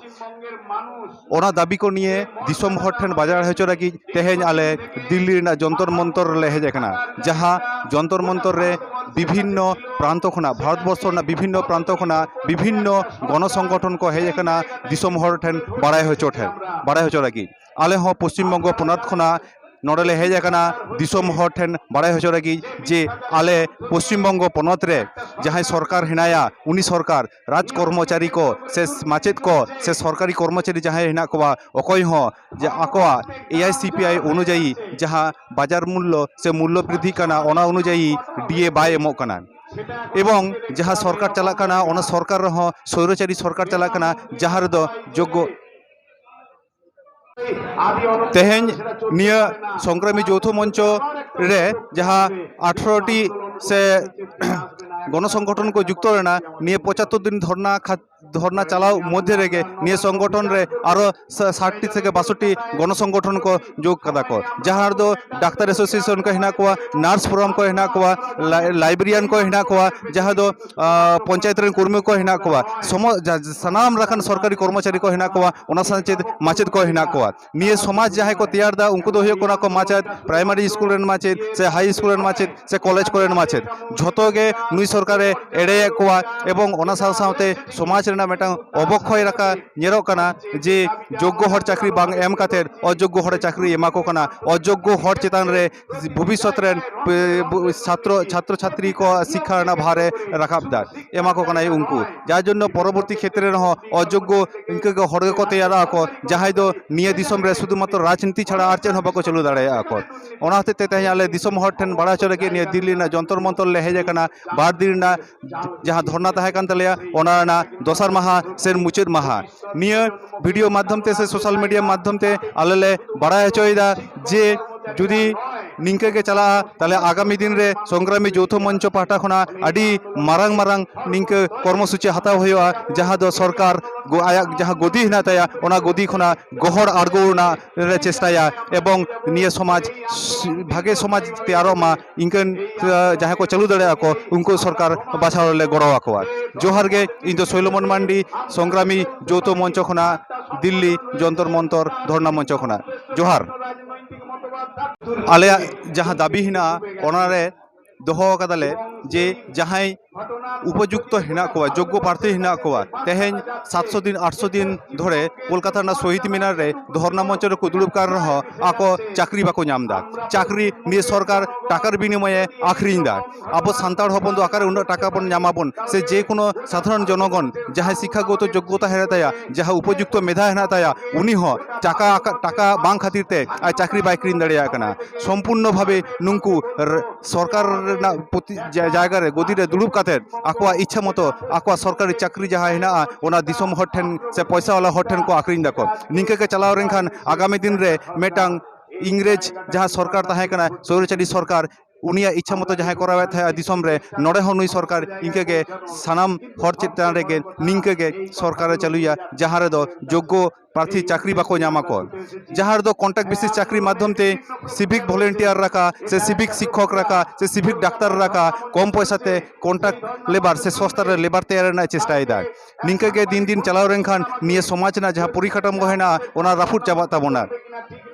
ᱚᱱᱟ ᱫᱟᱹᱵᱤ ᱠᱚ ᱱᱤᱭᱮ ᱫᱤᱥᱚᱢ ᱦᱚᱲ ᱴᱷᱮᱱ ᱵᱟᱡᱟᱨ ᱦᱚᱪᱚ ᱞᱟᱹᱜᱤᱫ ᱛᱮᱦᱮᱧ ᱟᱞᱮ ᱫᱤᱞᱞᱤ ᱨᱮᱱᱟᱜ ᱡᱚᱱᱛᱚᱨ ᱢᱚᱱᱛᱚᱨ ᱨᱮᱞᱮ ᱦᱮᱡ ᱟᱠᱟᱱᱟ, ᱡᱟᱦᱟᱸ ᱡᱚᱱᱛᱚᱨ ᱢᱚᱱᱛᱚᱨ ᱨᱮ ᱵᱤᱵᱷᱤᱱᱱᱚ ᱯᱨᱟᱱᱛᱚ ᱠᱷᱚᱱᱟᱜ, ᱵᱷᱟᱨᱚᱛ ᱵᱚᱨᱥᱚ ᱨᱮᱱᱟᱜ ᱵᱤᱵᱷᱤᱱᱱᱚ ᱯᱨᱟᱱᱛᱚ ᱠᱷᱚᱱᱟᱜ ᱵᱤᱵᱷᱤᱱᱱᱚ ᱜᱚᱱᱚ ᱥᱚᱝᱜᱚᱴᱷᱚᱱ ᱠᱚ ᱦᱮᱡ ᱟᱠᱟᱱᱟ ᱫᱤᱥᱚᱢ ᱦᱚᱲ ᱴᱷᱮᱱ ᱵᱟᱲᱟᱭ ᱦᱚᱪᱚ ᱴᱷᱮᱱ, ᱵᱟᱲᱟᱭ ᱦᱚᱪᱚ ᱞᱟᱹᱜᱤᱫ᱾ ᱟᱞᱮ ᱦᱚᱸ ᱯᱚᱥᱪᱤᱢ ᱵᱚᱝᱜᱚ ᱯᱚᱱᱚᱛ ᱠᱷᱚᱱᱟᱜ ᱱᱚᱰᱮ ᱞᱮ ᱦᱮᱡ ᱟᱠᱟᱱᱟ ᱫᱤᱥᱚᱢ ᱦᱚᱲ ᱴᱷᱮᱱ ᱵᱟᱲᱟᱭ ᱦᱚᱪᱚ ᱞᱟᱹᱜᱤᱫ ᱡᱮ ᱟᱞᱮ ᱯᱚᱥᱪᱤᱢ ᱵᱚᱝᱜᱚ ᱯᱚᱱᱚᱛ ᱨᱮ ᱡᱟᱦᱟᱸᱭ ᱥᱚᱨᱠᱟᱨ ᱦᱮᱱᱟᱭᱟ, ᱩᱱᱤ ᱥᱚᱨᱠᱟᱨ ᱨᱟᱡᱽ ᱠᱚᱨᱢᱚᱪᱟᱨᱤ ᱠᱚ ᱥᱮ ᱢᱟᱪᱮᱫ ᱠᱚ ᱥᱮ ᱥᱚᱨᱠᱟᱨᱤ ᱠᱚᱨᱢᱚᱪᱟᱨᱤ ᱡᱟᱦᱟᱸᱭ ᱦᱮᱱᱟᱜ ᱠᱚᱣᱟ, ᱚᱠᱚᱭ ᱦᱚᱸ ᱡᱮ ᱟᱠᱚᱣᱟᱜ ᱮᱟᱭᱥᱤᱯᱤᱟᱭ ᱚᱱᱩᱡᱟᱭᱤ ᱡᱟᱦᱟᱸ ᱵᱟᱡᱟᱨ ᱢᱩᱞᱞᱚ ᱥᱮ ᱢᱩᱞᱞᱚ ᱵᱨᱤᱫᱷᱤ ᱠᱟᱱᱟ, ᱚᱱᱟ ᱚᱱᱩᱡᱟᱭᱤ ᱰᱤᱮ ᱵᱟᱭ ᱮᱢᱚᱜ ᱠᱟᱱᱟ᱾ ᱮᱵᱚᱝ ᱡᱟᱦᱟᱸ ᱥᱚᱨᱠᱟᱨ ᱪᱟᱞᱟᱜ ᱠᱟᱱᱟ, ᱚᱱᱟ ᱥᱚᱨᱠᱟᱨ ᱨᱮᱦᱚᱸ ᱥᱚᱭᱨᱚᱪᱟᱨᱤ ᱥᱚᱨᱠᱟᱨ ᱪᱟᱞᱟᱜ ᱠᱟᱱᱟ, ᱡᱟᱦᱟᱸ ᱨᱮᱫᱚ ᱡᱳᱜᱽᱜᱚ ᱛᱮᱦᱮᱧ ᱱᱤᱭᱟᱹ ᱥᱚᱝᱜᱨᱟᱢᱤ ᱡᱳᱣᱛᱷᱚ ᱢᱚᱧᱪᱚ ᱨᱮ ᱡᱟᱦᱟᱸ ᱟᱴᱷᱨᱚ ᱴᱤ ᱥᱮ ᱜᱚᱱᱚ ᱥᱚᱝᱜᱚᱴᱷᱚᱱ ᱠᱚ ᱡᱩᱠᱛᱚ ᱞᱮᱱᱟ, ᱱᱤᱭᱟᱹ ᱯᱚᱸᱪᱟᱛᱛᱳᱨ ᱫᱤᱱ ᱫᱷᱚᱨᱱᱟ ᱠᱷᱟᱛ-, ᱫᱷᱚᱨᱱᱟ ᱪᱟᱞᱟᱣ ᱢᱚᱫᱽᱫᱷᱮ ᱨᱮᱜᱮ ᱱᱤᱭᱟᱹ ᱥᱚᱝᱜᱚᱴᱷᱚᱱ ᱨᱮ ᱟᱨᱚ ᱥᱟ- ᱥᱟᱴ ᱴᱤ ᱛᱷᱮᱠᱮ ᱵᱟᱥᱚᱴᱴᱤ ᱜᱚᱱᱚ ᱥᱚᱝᱜᱚᱴᱷᱚᱱ ᱠᱚ ᱡᱳᱜᱽ ᱠᱟᱫᱟ ᱠᱚ, ᱡᱟᱦᱟᱸ ᱨᱮᱫᱚ ᱰᱟᱠᱛᱟᱨ ᱮᱥᱳᱥᱤᱭᱮᱥᱚᱱ ᱠᱚ ᱦᱮᱱᱟᱜ ᱠᱚᱣᱟ, ᱱᱟᱨᱥ ᱯᱷᱳᱨᱟᱢ ᱠᱚ ᱦᱮᱱᱟᱜ ᱠᱚᱣᱟ, ᱞᱟᱭ- ᱞᱟᱭᱵᱨᱮᱨᱤᱭᱟᱱ ᱠᱚ ᱦᱮᱱᱟᱜ ᱠᱚᱣᱟ, ᱡᱟᱦᱟᱸ ᱫᱚ ᱟᱸ, ᱯᱚᱧᱪᱟᱭᱮᱛ ᱨᱮᱱ ᱠᱚᱨᱢᱤ ᱠᱚ ᱦᱮᱱᱟᱜ ᱠᱚᱣᱟ, ᱥᱚᱢᱚ- ᱡᱟ- ᱥᱟᱱᱟᱢ ᱞᱮᱠᱟᱱ ᱥᱚᱨᱠᱟᱨᱤ ᱠᱚᱨᱢᱚᱪᱟᱨᱤ ᱠᱚ ᱦᱮᱱᱟᱜ ᱠᱚᱣᱟ, ᱚᱱᱟ ᱥᱟᱶᱛᱮ ᱢᱟᱪᱮᱫ ᱠᱚ ᱦᱮᱱᱟᱜ ᱠᱚᱣᱟ᱾ ᱱᱤᱭᱟᱹ ᱥᱚᱢᱟᱡᱽ ᱡᱟᱦᱟᱸᱭ ᱠᱚ ᱛᱮᱭᱟᱨ ᱮᱫᱟ, ᱩᱱᱠᱩ ᱫᱚ ᱦᱩᱭᱩᱜ ᱠᱟᱱᱟ ᱠᱚ ᱢᱟᱪᱮᱫ, ᱯᱨᱟᱭᱢᱟᱨᱤ ᱥᱠᱩᱞ ᱨᱮᱱ ᱢᱟᱪᱮᱫ ᱥᱮ ᱦᱟᱭ ᱥᱠᱩᱞ ᱨᱮᱱ ᱢᱟᱪᱮᱫ ᱥᱮ ᱠᱚᱞᱮᱡᱽ ᱠᱚᱨᱮᱱ ᱢᱟᱪᱮᱫ᱾ ᱡᱷᱚᱛᱚ ᱜᱮ ᱱᱩᱭ ᱥᱚᱨᱠᱟᱨᱮ ᱮᱲᱮᱭᱮᱫ ᱠᱚᱣᱟ, ᱮᱵᱚᱝ ᱚᱱᱟ ᱥᱟᱶ ᱥᱟᱶᱛᱮ ᱥᱚᱢᱟᱡᱽ ᱨᱮᱱᱟᱜ ᱢᱤᱫᱴᱟᱝ ᱚᱵᱚᱠᱠᱷᱚᱭ ᱨᱟᱠᱟ ᱧᱮᱞᱚᱜ ᱠᱟᱱᱟ, ᱡᱮ ᱡᱳᱜᱽᱜᱚ ᱦᱚᱲ ᱪᱟᱹᱠᱨᱤ ᱵᱟᱝ ᱮᱢ ᱠᱟᱛᱮᱫ ᱚᱡᱳᱜᱽᱜᱚ ᱦᱚᱲ ᱪᱟᱹᱠᱨᱤ ᱮᱢᱟ ᱠᱚ ᱠᱟᱱᱟ᱾ ᱚᱡᱳᱜᱽᱜᱚ ᱦᱚᱲ ᱪᱮᱛᱟᱱ ᱨᱮ ᱵᱷᱚᱵᱤᱥᱥᱚᱛ ᱨᱮᱱ ᱯᱮ- ᱵᱩ- ᱪᱷᱟᱛᱨᱚ ᱪᱷᱟᱛᱨᱤ ᱠᱚ ᱥᱤᱠᱠᱷᱟ ᱨᱮᱱᱟᱜ ᱵᱷᱟᱨᱮ ᱨᱟᱠᱟᱵ ᱮᱫᱟ, ᱮᱢᱟ ᱠᱚ ᱠᱟᱱᱟᱭ ᱩᱱᱠᱩ, ᱡᱟᱨ ᱡᱚᱱᱱᱚ ᱯᱚᱨᱚᱵᱚᱨᱛᱤ ᱠᱷᱮᱛᱨᱮ ᱨᱮᱦᱚᱸ ᱚᱡᱳᱜᱽᱜᱚ ᱤᱱᱠᱟᱹ ᱜᱮ ᱦᱚᱲ ᱜᱮᱠᱚ ᱛᱮᱭᱟᱨᱚᱜᱼᱟ ᱠᱚ, ᱡᱟᱦᱟᱸᱭ ᱫᱚ ᱱᱤᱭᱟᱹ ᱫᱤᱥᱚᱢ ᱨᱮ ᱥᱩᱫᱷᱩ ᱢᱟᱛᱨᱚ ᱨᱟᱡᱽᱱᱤᱛᱤ ᱪᱷᱟᱲᱟ ᱟᱨ ᱪᱮᱫ ᱦᱚᱸ ᱵᱟᱠᱚ ᱪᱟᱹᱞᱩ ᱫᱟᱲᱮᱭᱟᱜᱼᱟ ᱠᱚ᱾ ᱚᱱᱟ ᱦᱚᱛᱮᱡ ᱛᱮ ᱛᱮᱦᱮᱧ ᱟᱞᱮ ᱫᱤᱥᱚᱢ ᱦᱚᱲ ᱴᱷᱮᱱ ᱵᱟᱲᱟᱭ ᱦᱚᱪᱚ ᱞᱟᱹᱜᱤᱫ ᱱᱤᱭᱟᱹ ᱫᱤᱞᱞᱤ ᱨᱮᱱᱟᱜ ᱡᱚᱱᱛᱚᱨ ᱢᱚᱱᱛᱚᱨ ᱞᱮ ᱦᱮᱡ ᱟᱠᱟᱱᱟ᱾ ᱵᱟᱨ ᱫᱤᱱ ᱨᱮᱱᱟᱜ ᱡᱟᱦᱟᱸ ᱫᱷᱚᱨᱱᱟ ᱛᱟᱦᱮᱸ ᱠᱟᱱ ᱛᱟᱞᱮᱭᱟ, ᱚᱱᱟ ᱨᱮᱱᱟᱜ ᱫᱚᱥᱟᱨ ᱢᱟᱦᱟ ᱥᱮ ᱢᱩᱪᱟᱹᱫ ᱢᱟᱦᱟ᱾ ᱱᱤᱭᱟᱹ ᱵᱷᱤᱰᱤᱭᱳ ᱢᱟᱫᱽᱫᱷᱚᱢ ᱛᱮ ᱥᱮ ᱥᱳᱥᱟᱞ ᱢᱤᱰᱤᱭᱟ ᱢᱟᱫᱽᱫᱷᱚᱢ ᱛᱮ ᱟᱞᱮ ᱞᱮ ᱵᱟᱲᱟᱭ ᱦᱚᱪᱚᱭᱮᱫᱟ ᱡᱮ ᱡᱩᱫᱤ ᱱᱤᱝᱠᱟᱹ ᱜᱮ ᱪᱟᱞᱟᱜᱼᱟ, ᱛᱟᱦᱞᱮ ᱟᱜᱟᱢᱤ ᱫᱤᱱ ᱨᱮ ᱥᱚᱝᱜᱨᱟᱢᱤ ᱡᱳᱣᱛᱷᱚ ᱢᱚᱧᱪᱚ ᱯᱟᱦᱴᱟ ᱠᱷᱚᱱᱟᱜ ᱟᱹᱰᱤ ᱢᱟᱨᱟᱝ ᱢᱟᱨᱟᱝ ᱱᱤᱝᱠᱟᱹ ᱠᱚᱨᱢᱚᱥᱩᱪᱤ ᱦᱟᱛᱟᱣ ᱦᱩᱭᱩᱜᱼᱟ, ᱡᱟᱦᱟᱸ ᱫᱚ ᱥᱚᱨᱠᱟᱨ ᱜᱚ- ᱟᱭᱟᱜ ᱡᱟᱦᱟᱸ ᱜᱚᱫᱤ ᱦᱮᱱᱟᱜ ᱛᱟᱭᱟ, ᱚᱱᱟ ᱜᱚᱫᱤ ᱠᱷᱚᱱᱟᱜ ᱜᱚᱦᱚᱲ ᱟᱬᱜᱚ ᱨᱮᱱᱟᱜ ᱞᱮ ᱪᱮᱥᱴᱟᱭᱟ, ᱮᱵᱚᱝ ᱱᱤᱭᱟᱹ ᱥᱚᱢᱟᱡᱽ ᱵᱷᱟᱜᱮ ᱥᱚᱢᱟᱡᱽ ᱛᱮᱭᱟᱨᱚᱜ ᱢᱟ, ᱤᱱᱠᱟᱹᱱ ᱡᱟᱦᱟᱸᱭ ᱠᱚ ᱪᱟᱹᱞᱩ ᱫᱟᱲᱮᱭᱟᱜᱼᱟ ᱠᱚ, ᱩᱱᱠᱩ ᱥᱚᱨᱠᱟᱨ ᱵᱟᱪᱷᱟᱣ ᱨᱮᱞᱮ ᱜᱚᱲᱚ ᱟᱠᱚᱣᱟ᱾ ᱡᱚᱦᱟᱨ ᱜᱮ, ᱤᱧ ᱫᱚ ᱥᱳᱭᱞᱚᱢᱚᱱ ᱢᱟᱱᱰᱤ, ᱥᱚᱝᱜᱨᱟᱢᱤ ᱡᱳᱣᱛᱷᱚ ᱢᱚᱧᱪᱚ ᱠᱷᱚᱱᱟᱜ, ᱫᱤᱞᱞᱤ ᱡᱚᱱᱛᱚᱨ ᱢᱚᱱᱛᱚᱨ ᱫᱷᱚᱨᱱᱟ ᱢᱚᱧᱪᱚ ᱠᱷᱚᱱᱟᱜ᱾ ᱡᱚᱦᱟᱨ᱾ ᱟᱞᱮᱭᱟᱜ ᱡᱟᱦᱟᱸ ᱫᱟᱹᱵᱤ ᱦᱮᱱᱟᱜᱼᱟ, ᱚᱱᱟᱨᱮ ᱫᱚᱦᱚ ᱟᱠᱟᱫᱟᱞᱮ ᱡᱮ ᱡᱟᱦᱟᱸᱭ ᱩᱯᱚᱡᱩᱠᱛᱚ ᱦᱮᱱᱟᱜ ᱠᱚᱣᱟ, ᱡᱳᱜᱽᱜᱚ ᱯᱨᱟᱨᱛᱷᱤ ᱦᱮᱱᱟᱜ ᱠᱚᱣᱟ, ᱛᱮᱦᱮᱧ ᱥᱟᱛᱥᱚ ᱫᱤᱱ, ᱟᱴᱥᱚ ᱫᱤᱱ ᱫᱷᱚᱨᱮ ᱠᱳᱞᱠᱟᱛᱟ ᱨᱮᱱᱟᱜ ᱥᱚᱦᱤᱫ ᱢᱤᱱᱟᱨ ᱨᱮ ᱫᱷᱚᱨᱱᱟ ᱢᱚᱧᱪᱚ ᱨᱮᱠᱚ ᱫᱩᱲᱩᱵ ᱠᱟᱱ ᱨᱮᱦᱚᱸ ᱟᱠᱚ ᱪᱟᱹᱠᱨᱤ ᱵᱟᱠᱚ ᱧᱟᱢ ᱮᱫᱟ᱾ ᱪᱟᱹᱠᱨᱤ ᱱᱤᱭᱟᱹ ᱥᱚᱨᱠᱟᱨ ᱴᱟᱠᱟᱨ ᱵᱤᱱᱤᱢᱚᱭᱮ ᱟᱠᱷᱨᱤᱧ ᱮᱫᱟ᱾ ᱟᱵᱚ ᱥᱟᱱᱛᱟᱲ ᱦᱚᱯᱚᱱ ᱫᱚ ᱚᱠᱟᱨᱮ ᱩᱱᱟᱹᱜ ᱴᱟᱠᱟ ᱵᱚᱱ ᱧᱟᱢᱟᱵᱚᱱ? ᱥᱮ ᱡᱮ ᱠᱳᱱᱳ ᱥᱟᱫᱷᱟᱨᱚᱱ ᱡᱚᱱᱚᱜᱚᱱ ᱡᱟᱦᱟᱸᱭ ᱥᱤᱠᱠᱷᱟᱜᱚᱛᱚ ᱡᱳᱜᱽᱜᱚᱛᱟ ᱦᱮᱱᱟᱜ ᱛᱟᱭᱟ, ᱡᱟᱦᱟᱸ ᱩᱯᱚᱡᱩᱠᱛᱚ ᱢᱮᱫᱷᱟ ᱦᱮᱱᱟᱜ ᱛᱟᱭᱟ, ᱩᱱᱤ ᱦᱚᱸ ᱴᱟᱠᱟ, ᱴᱟᱠᱟ ᱵᱟᱝ ᱠᱷᱟᱹᱛᱤᱨ ᱛᱮ ᱟᱡ ᱪᱟᱹᱠᱨᱤ ᱵᱟᱭ ᱠᱤᱨᱤᱧ ᱫᱟᱲᱮᱭᱟᱜ ᱠᱟᱱᱟ᱾ ᱥᱚᱢᱯᱩᱨᱱᱚ ᱵᱷᱟᱵᱮ ᱱᱩᱠᱩ ᱨ- ᱥᱚᱨᱠᱟᱨ ᱨᱮᱱᱟᱜ ᱯᱚᱛᱤ-, ᱡᱟ-, ᱡᱟᱭᱜᱟ ᱨᱮ, ᱜᱚᱫᱤ ᱨᱮ ᱫᱩᱲᱩᱵ ᱠᱟᱛᱮᱫ ᱟᱠᱚᱣᱟᱜ ᱤᱪᱪᱷᱟᱹ ᱢᱚᱛᱚ ᱟᱠᱚᱣᱟᱜ ᱥᱚᱨᱠᱟᱨᱤ ᱪᱟᱹᱠᱨᱤ ᱡᱟᱦᱟᱸ ᱦᱮᱱᱟᱜᱼᱟ, ᱚᱱᱟ ᱫᱤᱥᱚᱢ ᱦᱚᱲ ᱴᱷᱮᱱ ᱥᱮ ᱯᱚᱭᱥᱟ ᱣᱟᱞᱟ ᱦᱚᱲ ᱴᱷᱮᱱ ᱠᱚ ᱟᱠᱷᱨᱤᱧ ᱫᱟᱠᱚ᱾ ᱱᱤᱝᱠᱟᱹ ᱜᱮ ᱪᱟᱞᱟᱣ ᱞᱮᱱᱠᱷᱟᱱ ᱟᱜᱟᱢᱤ ᱫᱤᱱ ᱨᱮ ᱢᱤᱫᱴᱟᱝ ᱤᱝᱨᱮᱡᱽ ᱡᱟᱦᱟᱸ ᱥᱚᱨᱠᱟᱨ ᱛᱟᱦᱮᱸ ᱠᱟᱱᱟ, ᱥᱚᱨᱠᱟᱨ ᱩᱱᱤᱭᱟᱜ ᱤᱪᱪᱷᱟ ᱢᱚᱛᱚ ᱡᱟᱦᱟᱸᱭ ᱠᱚᱨᱟᱣᱮᱫ ᱛᱟᱦᱮᱸᱫ ᱫᱤᱥᱚᱢ ᱨᱮ, ᱱᱚᱰᱮ ᱦᱚᱸ ᱱᱩᱭ ᱥᱚᱨᱠᱟᱨ ᱤᱱᱠᱟᱹ ᱜᱮ ᱥᱟᱱᱟᱢ ᱦᱚᱲ ᱪᱮᱛᱟᱱ ᱨᱮᱜᱮ ᱱᱤᱝᱠᱟᱹ ᱜᱮ ᱥᱚᱨᱠᱟᱨᱮ ᱪᱟᱹᱞᱩᱭᱟ, ᱡᱟᱦᱟᱸ ᱨᱮᱫᱚ ᱡᱳᱜᱽᱜᱚ ᱯᱨᱟᱨᱛᱷᱤ ᱪᱟᱹᱠᱨᱤ ᱵᱟᱠᱚ ᱧᱟᱢᱟ ᱠᱚ, ᱡᱟᱦᱟᱸ ᱨᱮᱫᱚ ᱠᱚᱱᱴᱨᱟᱠᱴ ᱵᱮᱥᱤᱥ ᱪᱟᱹᱠᱨᱤ ᱢᱟᱫᱽᱫᱷᱚᱢ ᱛᱮ ᱥᱤᱵᱷᱤᱠ ᱵᱷᱚᱞᱮᱱᱴᱤᱭᱟᱨ ᱨᱟᱠᱟ ᱥᱮ ᱥᱤᱵᱷᱤᱠ ᱥᱤᱠᱠᱷᱚᱠ ᱨᱟᱠᱟ ᱥᱮ ᱥᱤᱵᱷᱤᱠ ᱰᱟᱠᱛᱟᱨ ᱨᱟᱠᱟ ᱠᱚᱢ ᱯᱚᱭᱥᱟ ᱛᱮ ᱠᱚᱱᱴᱨᱟᱠᱴ ᱞᱮᱵᱟᱨ ᱥᱮ ᱥᱚᱥᱛᱟ ᱨᱮ ᱞᱮᱵᱟᱨ ᱛᱮᱭᱟᱨ ᱨᱮᱱᱟᱜ ᱮ ᱪᱮᱥᱴᱟᱭᱮᱫᱟ᱾ ᱱᱤᱝᱠᱟᱹ ᱜᱮ ᱫᱤᱱ ᱫᱤᱱ ᱪᱟᱞᱟᱣ ᱞᱮᱱᱠᱷᱟᱱ ᱱᱤᱭᱟᱹ ᱥᱚᱢᱟᱡᱽ ᱨᱮᱱᱟᱜ ᱡᱟᱦᱟᱸ ᱯᱚᱨᱤᱠᱟᱴᱷᱟᱢᱳ ᱦᱮᱱᱟᱜᱼᱟ, ᱚᱱᱟ ᱨᱟᱹᱯᱩᱫ ᱪᱟᱵᱟᱜ ᱛᱟᱵᱚᱱᱟ᱾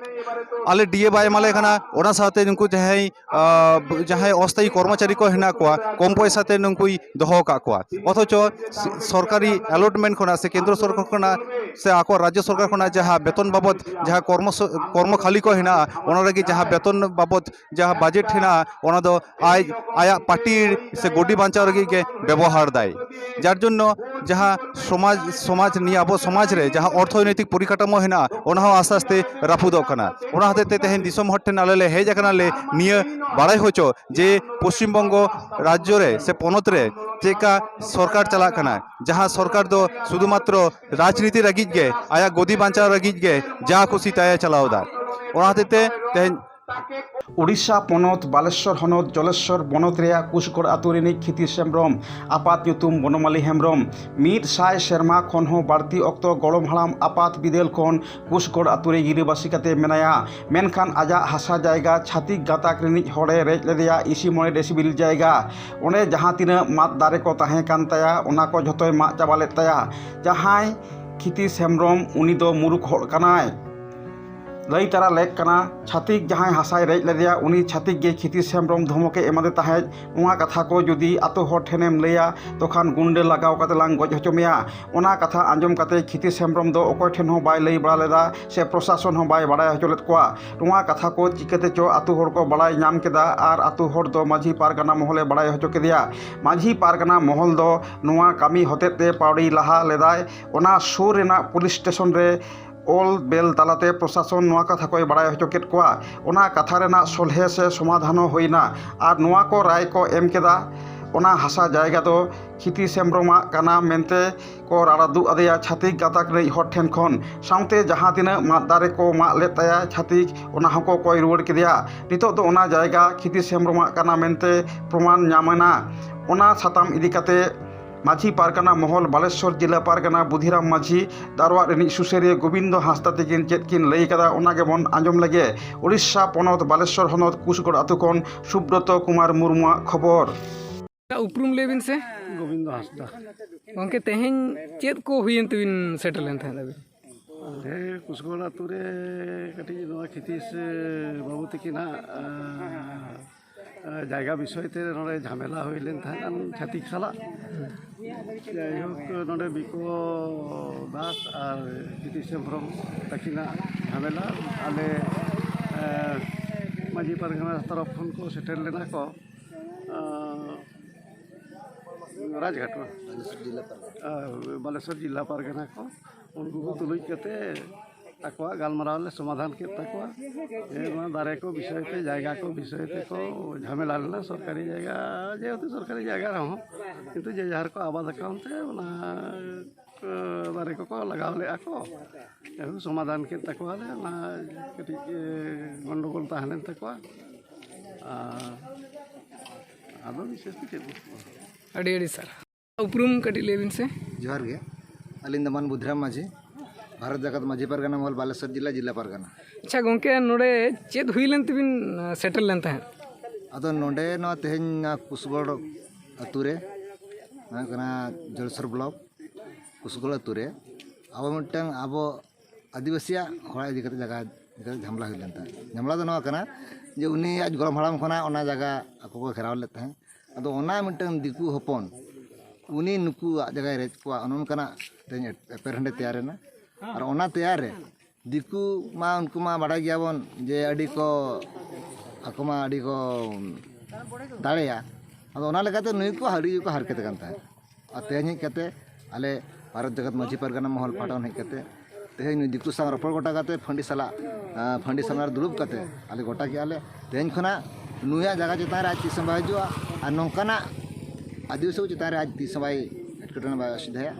ᱟᱞᱮ ᱰᱤ ᱮ ᱵᱟᱭ ᱮᱢᱟᱞᱮ ᱠᱟᱱᱟ, ᱚᱱᱟ ᱥᱟᱶᱛᱮ ᱱᱩᱠᱩ ᱡᱟᱦᱟᱸᱭ, ᱟᱸ, ᱡᱟᱦᱟᱸᱭ ᱚᱥᱛᱷᱟᱭᱤ ᱠᱚᱨᱢᱚᱪᱟᱨᱤ ᱠᱚ ᱦᱮᱱᱟᱜ ᱠᱚᱣᱟ, ᱠᱚᱢ ᱯᱚᱭᱥᱟ ᱛᱮ ᱱᱩᱠᱩᱭ ᱫᱚᱦᱚ ᱟᱠᱟᱫ ᱠᱚᱣᱟ, ᱚᱛᱷᱚᱪᱚ ᱥ-, ᱥᱚᱨᱠᱟᱨᱤ ᱮᱞᱚᱴᱢᱮᱱᱴ ᱠᱷᱚᱱᱟᱜ ᱥᱮ ᱠᱮᱱᱫᱨᱚ ᱥᱚᱨᱠᱟᱨ ᱠᱷᱚᱱᱟᱜ ᱥᱮ ᱟᱠᱚ ᱨᱟᱡᱽᱡᱚ ᱥᱚᱨᱠᱟᱨ ᱠᱷᱚᱱᱟᱜ ᱡᱟᱦᱟᱸ ᱵᱮᱛᱚᱱ ᱵᱟᱵᱚᱫ ᱡᱟᱦᱟᱸ ᱠᱚᱨᱢᱚ ᱥᱚ-, ᱠᱚᱨᱢᱚ ᱠᱷᱟᱹᱞᱤ ᱠᱚ ᱦᱮᱱᱟᱜᱼᱟ, ᱚᱱᱟ ᱨᱮᱜᱮ ᱡᱟᱦᱟᱸ ᱵᱮᱛᱚᱱ ᱵᱟᱵᱚᱫ ᱡᱟᱦᱟᱸ ᱵᱟᱡᱮᱴ ᱦᱮᱱᱟᱜᱼᱟ, ᱚᱱᱟ ᱫᱚ ᱟᱡ ᱟᱭᱟᱜ ᱯᱟᱨᱴᱤ ᱥᱮ ᱜᱚᱰᱤ ᱵᱟᱧᱪᱟᱣ ᱞᱟᱹᱜᱤᱫ ᱜᱮ ᱵᱮᱵᱚᱦᱟᱨ ᱫᱟᱭ᱾ ᱡᱟᱨ ᱡᱚᱱᱱᱚ ᱡᱟᱦᱟᱸ ᱥᱚᱢᱟᱡᱽ, ᱥᱚᱢᱟᱡᱽ ᱱᱤᱭᱟᱹ ᱟᱵᱚ ᱥᱚᱢᱟᱡᱽ ᱨᱮ ᱡᱟᱦᱟᱸ ᱚᱨᱛᱷᱚᱱᱳᱭᱛᱤᱠ ᱯᱚᱨᱤᱠᱟᱴᱷᱟᱢᱳ ᱦᱮᱱᱟᱜᱼᱟ, ᱚᱱᱟ ᱦᱚᱸ ᱟᱥᱛᱮ ᱟᱥᱛᱮ ᱨᱟᱹᱯᱩᱫᱚᱜ ᱠᱟᱱᱟ᱾ ᱚᱱᱟ ᱦᱚᱛᱮᱡ ᱛᱮ ᱛᱮᱦᱮᱧ ᱫᱤᱥᱚᱢ ᱦᱚᱲ ᱴᱷᱮᱱ ᱟᱞᱮ ᱞᱮ ᱦᱮᱡ ᱟᱠᱟᱱᱟ ᱞᱮ ᱱᱤᱭᱟᱹ ᱵᱟᱲᱟᱭ ᱦᱚᱪᱚ ᱡᱮ ᱯᱚᱥᱪᱤᱢ ᱵᱚᱝᱜᱚ ᱨᱟᱡᱽᱡᱚ ᱨᱮ ᱥᱮ ᱯᱚᱱᱚᱛ ᱨᱮ ᱪᱮᱫᱠᱟ ᱥᱚᱨᱠᱟᱨ ᱪᱟᱞᱟᱜ ᱠᱟᱱᱟ, ᱡᱟᱦᱟᱸ ᱥᱚᱨᱠᱟᱨ ᱫᱚ ᱥᱩᱫᱷᱩ ᱢᱟᱛᱨᱚ ᱨᱟᱡᱽᱱᱤᱛᱤ ᱞᱟᱹᱜᱤᱫ ᱜᱮ, ᱟᱭᱟᱜ ᱜᱚᱫᱤ ᱵᱟᱧᱪᱟᱣ ᱞᱟᱹᱜᱤᱫ ᱜᱮ ᱡᱟ ᱠᱩᱥᱤ ᱛᱟᱭ ᱪᱟᱞᱟᱣ ᱮᱫᱟ᱾ ᱚᱱᱟ ᱦᱚᱛᱮᱡ ᱛᱮ ᱛᱮᱦᱮᱧ ᱩᱲᱤᱥᱥᱟ ᱯᱚᱱᱚᱛ ᱵᱟᱞᱮᱥᱥᱚᱨ ᱦᱚᱱᱚᱛ ᱡᱚᱞᱮᱥᱥᱚᱨ ᱵᱚᱱᱚᱛ ᱨᱮᱭᱟᱜ ᱠᱩᱥᱜᱚᱲ ᱟᱹᱛᱩ ᱨᱤᱱᱤᱡ ᱠᱷᱤᱛᱤᱥ ᱦᱮᱢᱵᱽᱨᱚᱢ, ᱟᱯᱟᱛ ᱧᱩᱛᱩᱢ ᱵᱚᱱᱚᱢᱟᱞᱤ ᱦᱮᱢᱵᱽᱨᱚᱢ, ᱢᱤᱫ ᱥᱟᱭ ᱥᱮᱨᱢᱟ ᱠᱷᱚᱱ ᱦᱚᱸ ᱵᱟᱹᱲᱛᱤ ᱚᱠᱛᱚ ᱜᱚᱲᱚᱢ ᱦᱟᱲᱟᱢ ᱟᱯᱟᱛ ᱵᱤᱫᱟᱹᱞ ᱠᱷᱚᱱ ᱠᱩᱥᱜᱚᱲ ᱟᱹᱛᱩ ᱨᱮ ᱜᱤᱨᱟᱹᱵᱟᱹᱥᱤ ᱠᱟᱛᱮ ᱢᱮᱱᱟᱭᱟ᱾ ᱢᱮᱱᱠᱷᱟᱱ ᱟᱡᱟᱜ ᱦᱟᱥᱟ ᱡᱟᱭᱜᱟ ᱪᱷᱟᱹᱛᱤᱠ ᱜᱟᱸᱛᱟᱠ ᱨᱤᱱᱤᱡ ᱦᱚᱲᱮ ᱨᱮᱡ ᱞᱮᱫᱮᱭᱟ ᱤᱥᱤ ᱢᱚᱬᱮ ᱰᱮᱥᱤᱵᱤᱞ ᱡᱟᱭᱜᱟ᱾ ᱚᱸᱰᱮ ᱡᱟᱦᱟᱸ ᱛᱤᱱᱟᱹᱜ ᱢᱟᱫ ᱫᱟᱨᱮ ᱠᱚ ᱛᱟᱦᱮᱸ ᱠᱟᱱ ᱛᱟᱭᱟ, ᱚᱱᱟ ᱠᱚ ᱡᱷᱚᱛᱚᱭ ᱢᱟᱜ ᱪᱟᱵᱟ ᱞᱮᱫ ᱛᱟᱭᱟ᱾ ᱡᱟᱦᱟᱸᱭ ᱠᱷᱤᱛᱤᱥ ᱦᱮᱢᱵᱽᱨᱚᱢ, ᱩᱱᱤ ᱫᱚ ᱢᱩᱨᱩᱠᱷ ᱦᱚᱲ ᱠᱟᱱᱟᱭ᱾ ᱞᱟᱹᱭ ᱛᱟᱨᱟ ᱞᱮᱠ ᱠᱟᱱᱟ, ᱪᱷᱟᱹᱛᱤᱠ ᱡᱟᱦᱟᱸᱭ ᱦᱟᱥᱟᱭ ᱨᱮᱡ ᱞᱮᱫᱮᱭᱟ, ᱩᱱᱤ ᱪᱷᱟᱹᱛᱤᱠ ᱜᱮ ᱠᱷᱤᱛᱤᱥ ᱦᱮᱢᱵᱽᱨᱚᱢ ᱫᱷᱚᱢᱚᱠᱮ ᱮᱢᱟᱫᱮ ᱛᱟᱦᱮᱸᱫ᱾ ᱱᱚᱣᱟ ᱠᱟᱛᱷᱟ ᱠᱚ ᱡᱩᱫᱤ ᱟᱛᱳ ᱦᱚᱲ ᱴᱷᱮᱱᱮᱢ ᱞᱟᱹᱭᱟ, ᱛᱚᱠᱷᱟᱱ ᱜᱩᱱᱰᱟᱹ ᱞᱟᱜᱟᱣ ᱠᱟᱛᱮ ᱞᱟᱝ ᱜᱚᱡ ᱦᱚᱪᱚ ᱢᱮᱭᱟ᱾ ᱚᱱᱟ ᱠᱟᱛᱷᱟ ᱟᱸᱡᱚᱢ ᱠᱟᱛᱮ ᱠᱷᱤᱛᱤᱥ ᱦᱮᱢᱵᱽᱨᱚᱢ ᱫᱚ ᱚᱠᱚᱭ ᱴᱷᱮᱱ ᱦᱚᱸ ᱵᱟᱭ ᱞᱟᱹᱭ ᱵᱟᱲᱟ ᱞᱮᱫᱟ ᱥᱮ ᱯᱨᱚᱥᱟᱥᱚᱱ ᱦᱚᱸ ᱵᱟᱭ ᱵᱟᱲᱟᱭ ᱦᱚᱪᱚ ᱞᱮᱫ ᱠᱚᱣᱟ᱾ ᱱᱚᱣᱟ ᱠᱟᱛᱷᱟ ᱠᱚ ᱪᱤᱠᱟᱹᱛᱮ ᱪᱚ ᱟᱛᱳ ᱦᱚᱲ ᱠᱚ ᱵᱟᱲᱟᱭ ᱧᱟᱢ ᱠᱮᱫᱟ ᱟᱨ ᱟᱛᱳ ᱦᱚᱲ ᱫᱚ ᱢᱟᱹᱡᱷᱤ ᱯᱟᱨᱜᱟᱱᱟ ᱢᱚᱦᱚᱞᱮ ᱵᱟᱲᱟᱭ ᱦᱚᱪᱚ ᱠᱮᱫᱮᱭᱟ᱾ ᱢᱟᱹᱡᱷᱤ ᱯᱟᱨᱜᱟᱱᱟ ᱢᱚᱦᱚᱞ ᱫᱚ ᱱᱚᱣᱟ ᱠᱟᱹᱢᱤ ᱦᱚᱛᱮᱛᱮ ᱯᱟᱹᱣᱲᱤ ᱞᱟᱦᱟ ᱞᱮᱫᱟᱭ᱾ ᱚᱱᱟ ᱥᱩᱨ ᱨᱮᱱᱟᱜ ᱯᱩᱞᱤᱥ ᱥᱴᱮᱥᱚᱱ ᱨᱮ ᱚᱞ ᱵᱮᱞ ᱛᱟᱞᱟᱛᱮ ᱯᱨᱚᱥᱟᱥᱚᱱ ᱱᱚᱣᱟ ᱠᱟᱛᱷᱟ ᱠᱚᱭ ᱵᱟᱲᱟᱭ ᱦᱚᱪᱚ ᱠᱮᱫ ᱠᱚᱣᱟ᱾ ᱚᱱᱟ ᱠᱟᱛᱷᱟ ᱨᱮᱱᱟᱜ ᱥᱚᱞᱦᱮ ᱥᱮ ᱥᱚᱢᱟᱫᱷᱟᱱ ᱦᱚᱸ ᱦᱩᱭᱱᱟ ᱟᱨ ᱱᱚᱣᱟ ᱠᱚ ᱨᱟᱭ ᱠᱚ ᱮᱢ ᱠᱮᱫᱟ᱾ ᱚᱱᱟ ᱦᱟᱥᱟ ᱡᱟᱭᱜᱟ ᱫᱚ ᱠᱷᱤᱛᱤᱥ ᱦᱮᱢᱵᱨᱚᱢᱟᱜ ᱠᱟᱱᱟ ᱢᱮᱱᱛᱮ ᱠᱚ ᱨᱟᱲᱟ ᱫᱩᱜ ᱟᱫᱮᱭᱟ ᱪᱷᱟᱹᱛᱤᱠ ᱜᱟᱛᱟᱠ ᱨᱤᱱᱤᱡ ᱦᱚᱲ ᱴᱷᱮᱱ ᱠᱷᱚᱱ᱾ ᱥᱟᱶᱛᱮ ᱡᱟᱦᱟᱸ ᱛᱤᱱᱟᱹᱜ ᱢᱟᱫ ᱫᱟᱨᱮ ᱠᱚ ᱢᱟᱜ ᱞᱮᱫ ᱛᱟᱭᱟ ᱪᱷᱟᱹᱛᱤᱠ, ᱚᱱᱟ ᱦᱚᱸᱠᱚ ᱠᱚᱭ ᱨᱩᱣᱟᱹᱲ ᱠᱮᱫᱮᱭᱟ᱾ ᱱᱤᱛᱚᱜ ᱫᱚ ᱚᱱᱟ ᱡᱟᱭᱜᱟ ᱠᱷᱤᱛᱤᱥ ᱦᱮᱢᱵᱨᱚᱢᱟᱜ ᱠᱟᱱᱟ ᱢᱮᱱᱛᱮ ᱯᱨᱚᱢᱟᱱ ᱧᱟᱢ ᱮᱱᱟ᱾ ᱚᱱᱟ ᱥᱟᱛᱟᱢ ᱤᱫᱤ ᱠᱟᱛᱮ ᱢᱟᱹᱡᱷᱤ ᱯᱟᱨᱜᱟᱱᱟ ᱢᱚᱦᱚᱞ, ᱵᱟᱞᱮᱥᱚᱨ ᱡᱤᱞᱟ ᱯᱟᱨᱜᱟᱱᱟ ᱵᱩᱫᱷᱤᱨᱟᱢ ᱢᱟᱹᱡᱷᱤ, ᱫᱟᱨᱣᱟᱜ ᱨᱤᱱᱤᱡ ᱥᱩᱥᱟᱹᱨᱤᱭᱟᱹ ᱜᱳᱵᱤᱱᱫᱚ ᱦᱟᱸᱥᱫᱟ ᱛᱟᱹᱠᱤᱱ ᱪᱮᱫ ᱠᱤᱱ ᱞᱟᱹᱭ ᱠᱟᱫᱟ, ᱚᱱᱟ ᱜᱮᱵᱚᱱ ᱟᱸᱡᱚᱢ ᱞᱮᱜᱮ᱾ ᱩᱲᱤᱥᱥᱟ ᱯᱚᱱᱚᱛ ᱵᱟᱞᱮᱥᱚᱨ ᱦᱚᱱᱚᱛ ᱠᱩᱥᱜᱚᱲ ᱟᱹᱛᱩ ᱠᱷᱚᱱ ᱥᱩᱵᱨᱚᱛᱚ ᱠᱩᱢᱟᱨ ᱢᱩᱨᱢᱩᱣᱟᱜ ᱠᱷᱚᱵᱚᱨ᱾ ᱩᱯᱨᱩᱢ ᱞᱟᱹᱭ ᱵᱤᱱ ᱥᱮ? ᱜᱳᱵᱤᱱᱫᱚ ᱦᱟᱸᱥᱫᱟ᱾ ᱜᱚᱢᱠᱮ, ᱛᱮᱦᱮᱧ ᱪᱮᱫ ᱠᱚ ᱦᱩᱭᱮᱱ ᱛᱮᱵᱤᱱ ᱥᱮᱴᱮᱨ ᱞᱮᱱ ᱛᱟᱦᱮᱸᱫ ᱟᱹᱵᱤᱱ? ᱟᱞᱮ ᱠᱩᱥᱜᱚᱲ ᱟᱹᱛᱩ ᱨᱮ ᱠᱟᱹᱴᱤᱡ ᱱᱚᱣᱟ ᱠᱷᱤᱛᱤᱥ ᱵᱟᱹᱵᱩ ᱛᱟᱹᱠᱤᱱᱟᱜ, ᱟ, ᱟ, ᱡᱟᱭᱜᱟ ᱵᱤᱥᱚᱭ ᱛᱮ ᱱᱚᱰᱮ ᱡᱷᱟᱢᱮᱞᱟ ᱦᱩᱭ ᱞᱮᱱ ᱛᱟᱦᱮᱸᱫ ᱪᱷᱟᱹᱛᱤᱠ ᱥᱟᱞᱟᱜ᱾ ᱡᱟᱭᱦᱳᱠ, ᱱᱚᱰᱮ ᱵᱤᱠᱚ ᱫᱟᱥ ᱟᱨ ᱠᱷᱤᱛᱤᱥ ᱦᱮᱢᱵᱨᱚᱢ ᱛᱟᱹᱠᱤᱱᱟᱜ ᱡᱷᱟᱢᱮᱞᱟ᱾ ᱟᱞᱮ, ᱮ, ᱢᱟᱹᱡᱷᱤ ᱯᱟᱨᱜᱟᱱᱟ ᱛᱚᱨᱚᱯ ᱠᱷᱚᱱ ᱠᱚ ᱥᱮᱴᱮᱨ ᱞᱮᱱᱟ ᱠᱚ, ᱟ, ᱨᱟᱡᱽᱜᱷᱟᱴ ᱨᱮ᱾ ᱵᱟᱞᱮᱥᱚᱨ ᱡᱤᱞᱟ ᱯᱟᱨᱜᱟᱱᱟ᱾ ᱟ, ᱵᱟᱞᱮᱥᱚᱨ ᱡᱤᱞᱟ ᱯᱟᱨᱜᱟᱱᱟ ᱠᱚ᱾ ᱩᱱᱠᱩ ᱠᱚ ᱛᱩᱞᱩᱡ ᱠᱟᱛᱮ ᱟᱠᱚᱣᱟᱜ ᱜᱟᱞᱢᱟᱨᱟᱣ ᱞᱮ ᱥᱚᱢᱟᱫᱷᱟᱱ ᱠᱮᱫ ᱛᱟᱠᱚᱣᱟ᱾ ᱡᱮ ᱱᱚᱣᱟ ᱫᱟᱨᱮ ᱠᱚ ᱵᱤᱥᱚᱭ ᱛᱮ, ᱡᱟᱭᱜᱟ ᱠᱚ ᱵᱤᱥᱚᱭ ᱛᱮᱠᱚ ᱡᱷᱟᱢᱮᱞᱟ ᱞᱮᱱᱟ, ᱥᱚᱨᱠᱟᱨᱤ ᱡᱟᱭᱜᱟ, ᱡᱮᱦᱮᱛᱩ ᱥᱚᱨᱠᱟᱨᱤ ᱡᱟᱭᱜᱟ ᱨᱮᱦᱚᱸ, ᱠᱤᱱᱛᱩ ᱡᱮ ᱡᱟᱦᱟᱸ ᱨᱮᱠᱚ ᱟᱵᱟᱫ ᱟᱠᱟᱱ ᱛᱮ ᱚᱱᱟ, ᱮ, ᱫᱟᱨᱮ ᱠᱚᱠᱚ ᱞᱟᱜᱟᱣ ᱞᱮᱫᱼᱟ ᱠᱚ᱾ ᱡᱟᱭᱦᱳᱠ, ᱥᱚᱢᱟᱫᱷᱟᱱ ᱠᱮᱫ ᱛᱟᱠᱚᱣᱟᱞᱮ, ᱚᱱᱟ ᱠᱟᱹᱴᱤᱡ, ᱮ, ᱜᱚᱱᱰᱚᱜᱳᱞ ᱛᱟᱦᱮᱸ ᱞᱮᱱ ᱛᱟᱠᱚᱣᱟ᱾ ᱟᱨ ᱟᱫᱚ ᱵᱤᱥᱮᱥ ᱫᱚ ᱪᱮᱫ ᱵᱟᱹᱱᱩᱜᱼᱟ᱾ ᱟᱹᱰᱤ ᱟᱹᱰᱤ ᱥᱟᱨᱦᱟᱣ᱾ ᱩᱯᱨᱩᱢ ᱠᱟᱹᱴᱤᱡ ᱞᱟᱹᱭ ᱵᱤᱱ ᱥᱮ᱾ ᱡᱚᱦᱟᱨ ᱜᱮ, ᱟᱹᱞᱤᱧ ᱫᱚ ᱢᱟᱱ ᱵᱩᱫᱷᱨᱟᱢ ᱢᱟᱹᱡᱷᱤ, ᱵᱷᱟᱨᱚᱛ ᱡᱟᱠᱟᱛ ᱢᱟᱹᱡᱷᱤ ᱯᱟᱨᱜᱟᱱᱟ ᱢᱚᱦᱚᱞ, ᱵᱟᱞᱮᱥᱚᱨ ᱡᱤᱞᱟ, ᱡᱤᱞᱟ ᱯᱟᱨᱜᱟᱱᱟ᱾ ᱟᱪᱪᱷᱟ ᱜᱚᱢᱠᱮ, ᱱᱚᱰᱮ ᱪᱮᱫ ᱦᱩᱭ ᱞᱮᱱ ᱛᱮᱵᱤᱱ, ᱟ, ᱥᱮᱴᱮᱨ ᱞᱮᱱ ᱛᱟᱦᱮᱸᱫ? ᱟᱫᱚ ᱱᱚᱰᱮ ᱱᱚᱣᱟ ᱛᱮᱦᱮᱧ ᱱᱚᱣᱟ ᱠᱩᱥᱜᱚᱲ ᱟᱹᱛᱩ ᱨᱮ, ᱦᱩᱭᱩᱜ ᱠᱟᱱᱟ ᱡᱚᱲᱥᱚᱨ ᱵᱞᱚᱠ ᱠᱩᱥᱜᱚᱲ ᱟᱹᱛᱩ ᱨᱮ, ᱟᱵᱚ ᱢᱤᱫᱴᱟᱝ ᱟᱵᱚ ᱟᱹᱫᱤᱵᱟᱹᱥᱤᱭᱟᱜ ᱦᱚᱲᱟᱜ ᱤᱫᱤ ᱠᱟᱛᱮ ᱡᱟᱭᱜᱟ ᱤᱫᱤ ᱠᱟᱛᱮ ᱡᱷᱟᱢᱞᱟ ᱦᱩᱭ ᱞᱮᱱ ᱛᱟᱦᱮᱸᱫ᱾ ᱡᱷᱟᱢᱞᱟ ᱫᱚ ᱱᱚᱣᱟ ᱠᱟᱱᱟ ᱡᱮ ᱩᱱᱤ ᱟᱡ ᱜᱚᱲᱚᱢ ᱦᱟᱲᱟᱢ ᱠᱷᱚᱱᱟᱜ ᱚᱱᱟ ᱡᱟᱭᱜᱟ ᱟᱠᱚ ᱠᱚ ᱜᱷᱮᱨᱟᱣ ᱞᱮᱫ ᱛᱟᱦᱮᱸᱫ᱾ ᱟᱫᱚ ᱚᱱᱟ ᱢᱤᱫᱴᱟᱝ ᱫᱤᱠᱩ ᱦᱚᱯᱚᱱ, ᱩᱱᱤ ᱱᱩᱠᱩᱣᱟᱜ ᱡᱟᱭᱜᱟᱭ ᱨᱮᱡ ᱠᱚᱣᱟ, ᱚᱱᱮ ᱚᱱᱠᱟᱱᱟᱜ ᱛᱮᱦᱮᱧ ᱮᱯᱮᱨᱦᱮᱸᱰᱮ ᱛᱮᱭᱟᱨᱮᱱᱟ᱾ ᱟᱨ ᱚᱱᱟ ᱛᱮᱭᱟᱨ ᱨᱮ ᱫᱤᱠᱩ ᱢᱟ, ᱩᱱᱠᱩ ᱢᱟ ᱵᱟᱰᱟᱭ ᱜᱮᱭᱟᱵᱚᱱ ᱡᱮ ᱟᱹᱰᱤ ᱠᱚ, ᱟᱠᱚ ᱢᱟ ᱟᱹᱰᱤ ᱠᱚ ᱫᱟᱲᱮᱭᱟ᱾ ᱟᱫᱚ ᱚᱱᱟ ᱞᱮᱠᱟᱛᱮ ᱱᱩᱭ ᱠᱚ ᱟᱹᱰᱤ ᱜᱮᱠᱚ ᱦᱟᱨᱠᱮᱛ ᱟᱠᱟᱱ ᱛᱟᱦᱮᱸᱫ᱾ ᱟᱨ ᱛᱮᱦᱮᱧ ᱦᱮᱡ ᱠᱟᱛᱮ ᱟᱞᱮ ᱵᱷᱟᱨᱚᱛ ᱡᱟᱠᱟᱛ ᱢᱟᱹᱡᱷᱤ ᱯᱟᱨᱜᱟᱱᱟ ᱢᱚᱦᱚᱞ ᱯᱟᱦᱴᱟ ᱠᱷᱚᱱ ᱦᱮᱡ ᱠᱟᱛᱮ ᱛᱮᱦᱮᱧ ᱱᱩᱭ ᱫᱤᱠᱩ ᱥᱟᱶ ᱨᱚᱯᱚᱲ ᱜᱚᱴᱟ ᱠᱟᱛᱮ ᱯᱷᱟᱺᱰᱤ ᱥᱟᱞᱟᱜ, ᱟᱸ, ᱯᱷᱟᱺᱰᱤ ᱥᱟᱢᱱᱟ ᱨᱮ ᱫᱩᱲᱩᱵ ᱠᱟᱛᱮ ᱟᱞᱮ ᱜᱚᱴᱟ ᱠᱮᱜᱼᱟ ᱞᱮ, ᱛᱮᱦᱮᱧ ᱠᱷᱚᱱᱟᱜ ᱱᱩᱭᱟᱜ ᱡᱟᱭᱜᱟ ᱪᱮᱛᱟᱱ ᱨᱮ ᱟᱡ ᱛᱤᱥ ᱦᱚᱸ ᱵᱟᱭ ᱦᱤᱡᱩᱜᱼᱟ᱾ ᱟᱨ ᱱᱚᱝᱠᱟᱱᱟᱜ ᱟᱹᱫᱤᱵᱟᱹᱥᱤ ᱠᱚ ᱪᱮᱛᱟᱱ ᱨᱮ ᱟᱡ ᱛᱤᱥ ᱦᱚᱸ ᱵᱟᱭ ᱮᱴᱠᱮᱴᱚᱬᱮ ᱵᱟᱭ ᱚᱥᱩᱵᱤᱫᱷᱟᱭᱟ᱾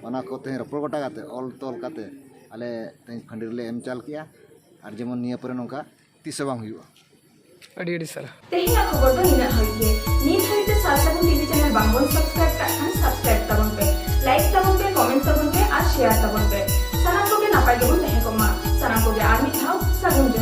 ᱚᱱᱟ ᱠᱚ ᱛᱮᱦᱮᱧ ᱨᱚᱯᱚᱲ ᱜᱚᱴᱟ ᱠᱟᱛᱮ, ᱚᱞ ᱛᱚᱞ ᱠᱟᱛᱮ ᱟᱞᱮ ᱛᱮᱦᱮᱧ ᱠᱷᱟᱹᱱᱰᱤ ᱨᱮᱞᱮ ᱮᱢ ᱪᱟᱞ ᱠᱮᱜᱼᱟ᱾ ᱟᱨ ᱡᱮᱢᱚᱱ ᱱᱤᱭᱟᱹ ᱯᱚᱨᱮ ᱱᱚᱝᱠᱟ ᱛᱤᱥ ᱦᱚᱸ ᱵᱟᱝ ᱦᱩᱭᱩᱜᱼᱟ᱾ ᱟᱹᱰᱤ ᱟᱹᱰᱤ ᱥᱟᱨᱦᱟᱣ᱾ ᱛᱮᱦᱮᱧᱟᱜ ᱠᱷᱚᱵᱚᱨ ᱫᱚ ᱱᱤᱱᱟᱹᱜ ᱦᱟᱹᱵᱤᱡ ᱜᱮ᱾ ᱱᱤᱛ ᱦᱟᱹᱵᱤᱡ ᱛᱮ ᱥᱟᱨ ᱥᱟᱹᱜᱩᱱ ᱴᱤᱵᱷᱤ ᱪᱮᱱᱮᱞ ᱵᱟᱝᱵᱚᱱ ᱥᱟᱵᱥᱠᱨᱟᱭᱤᱵ ᱠᱟᱜ ᱠᱷᱟᱱ ᱥᱟᱵᱥᱠᱨᱟᱭᱤᱵ ᱛᱟᱵᱚᱱ ᱯᱮ, ᱞᱟᱭᱤᱠ ᱛᱟᱵᱚᱱ ᱯᱮ, ᱠᱚᱢᱮᱱᱴ ᱛᱟᱵᱚᱱ ᱯᱮ ᱟᱨ ᱥᱮᱭᱟᱨ ᱛᱟᱵᱚᱱ ᱯᱮ᱾ ᱥᱟᱱᱟᱢ ᱠᱚᱜᱮ ᱱᱟᱯᱟᱭ ᱜᱮᱵᱚᱱ ᱛᱟᱦᱮᱸ ᱠᱚᱜ ᱢᱟ᱾ ᱥᱟᱱᱟᱢ ᱠᱚᱜᱮ ᱟᱨ ᱢᱤᱫ ᱫᱷᱟᱣ ᱥᱟᱹᱜᱩᱱ